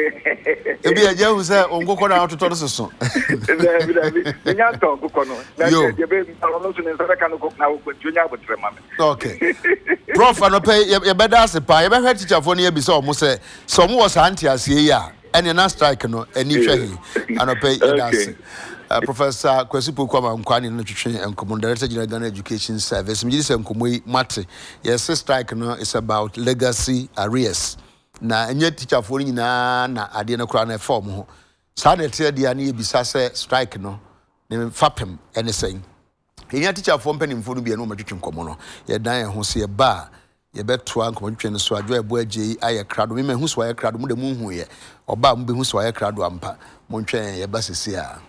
Ebi ɛgya hu sɛ nkokɔ na atotɔ no soso. Dabi, dabi, menya ntɔ nkokɔ no, na Yo. deɛ bɛyɛ bi, ɔno nso ne nsa bɛka no kɔ, na wokɔ nti onya abotrɛ ma me. Okay. Prof anɔpɛ yi yɛbɛda ase paa. Yɛbɛhwɛ teacherfoɔ no yɛbisa wɔn sɛ sɛ wɔn wɔ saa nteaseɛ yi a ɛneɛ na strike no ani hwɛ he. Anɔpɛ yi yɛda ase. Uh, Professor Kwasi Poku Amankwaa ne no twetwe nkɔmmɔ no, Director General Ghana Education Service. Megye di sɛ nkɔmmɔ yi moate. Yɛse strike no is about legacy arrears. Na ɛnyɛ tikyafoɔ no nyinaa na adeɛ no koraa no ɛfa wɔn ho. Saa na ɛteɛ deɛ a na yɛbisa sɛ strike no ne fapem ne sɛn? Yɛnya tikyafoɔ mpanimfoɔ no bi a ɛne wɔn bɛtwetwe nkɔmmɔ no, yɛdan yɛn ho sɛ yɛba a yɛbɛtoa nkɔmmɔtwetwe no so. Adwo a ɛbɔ agye yi ayɛ krado. Me mahu sɛ wayɛ krado, mo deɛ monhuiɛ. Ɔba a mobɛhu sɛ wayɛ krado ampa. Montwɛn yɛn, yɛba seesei ara.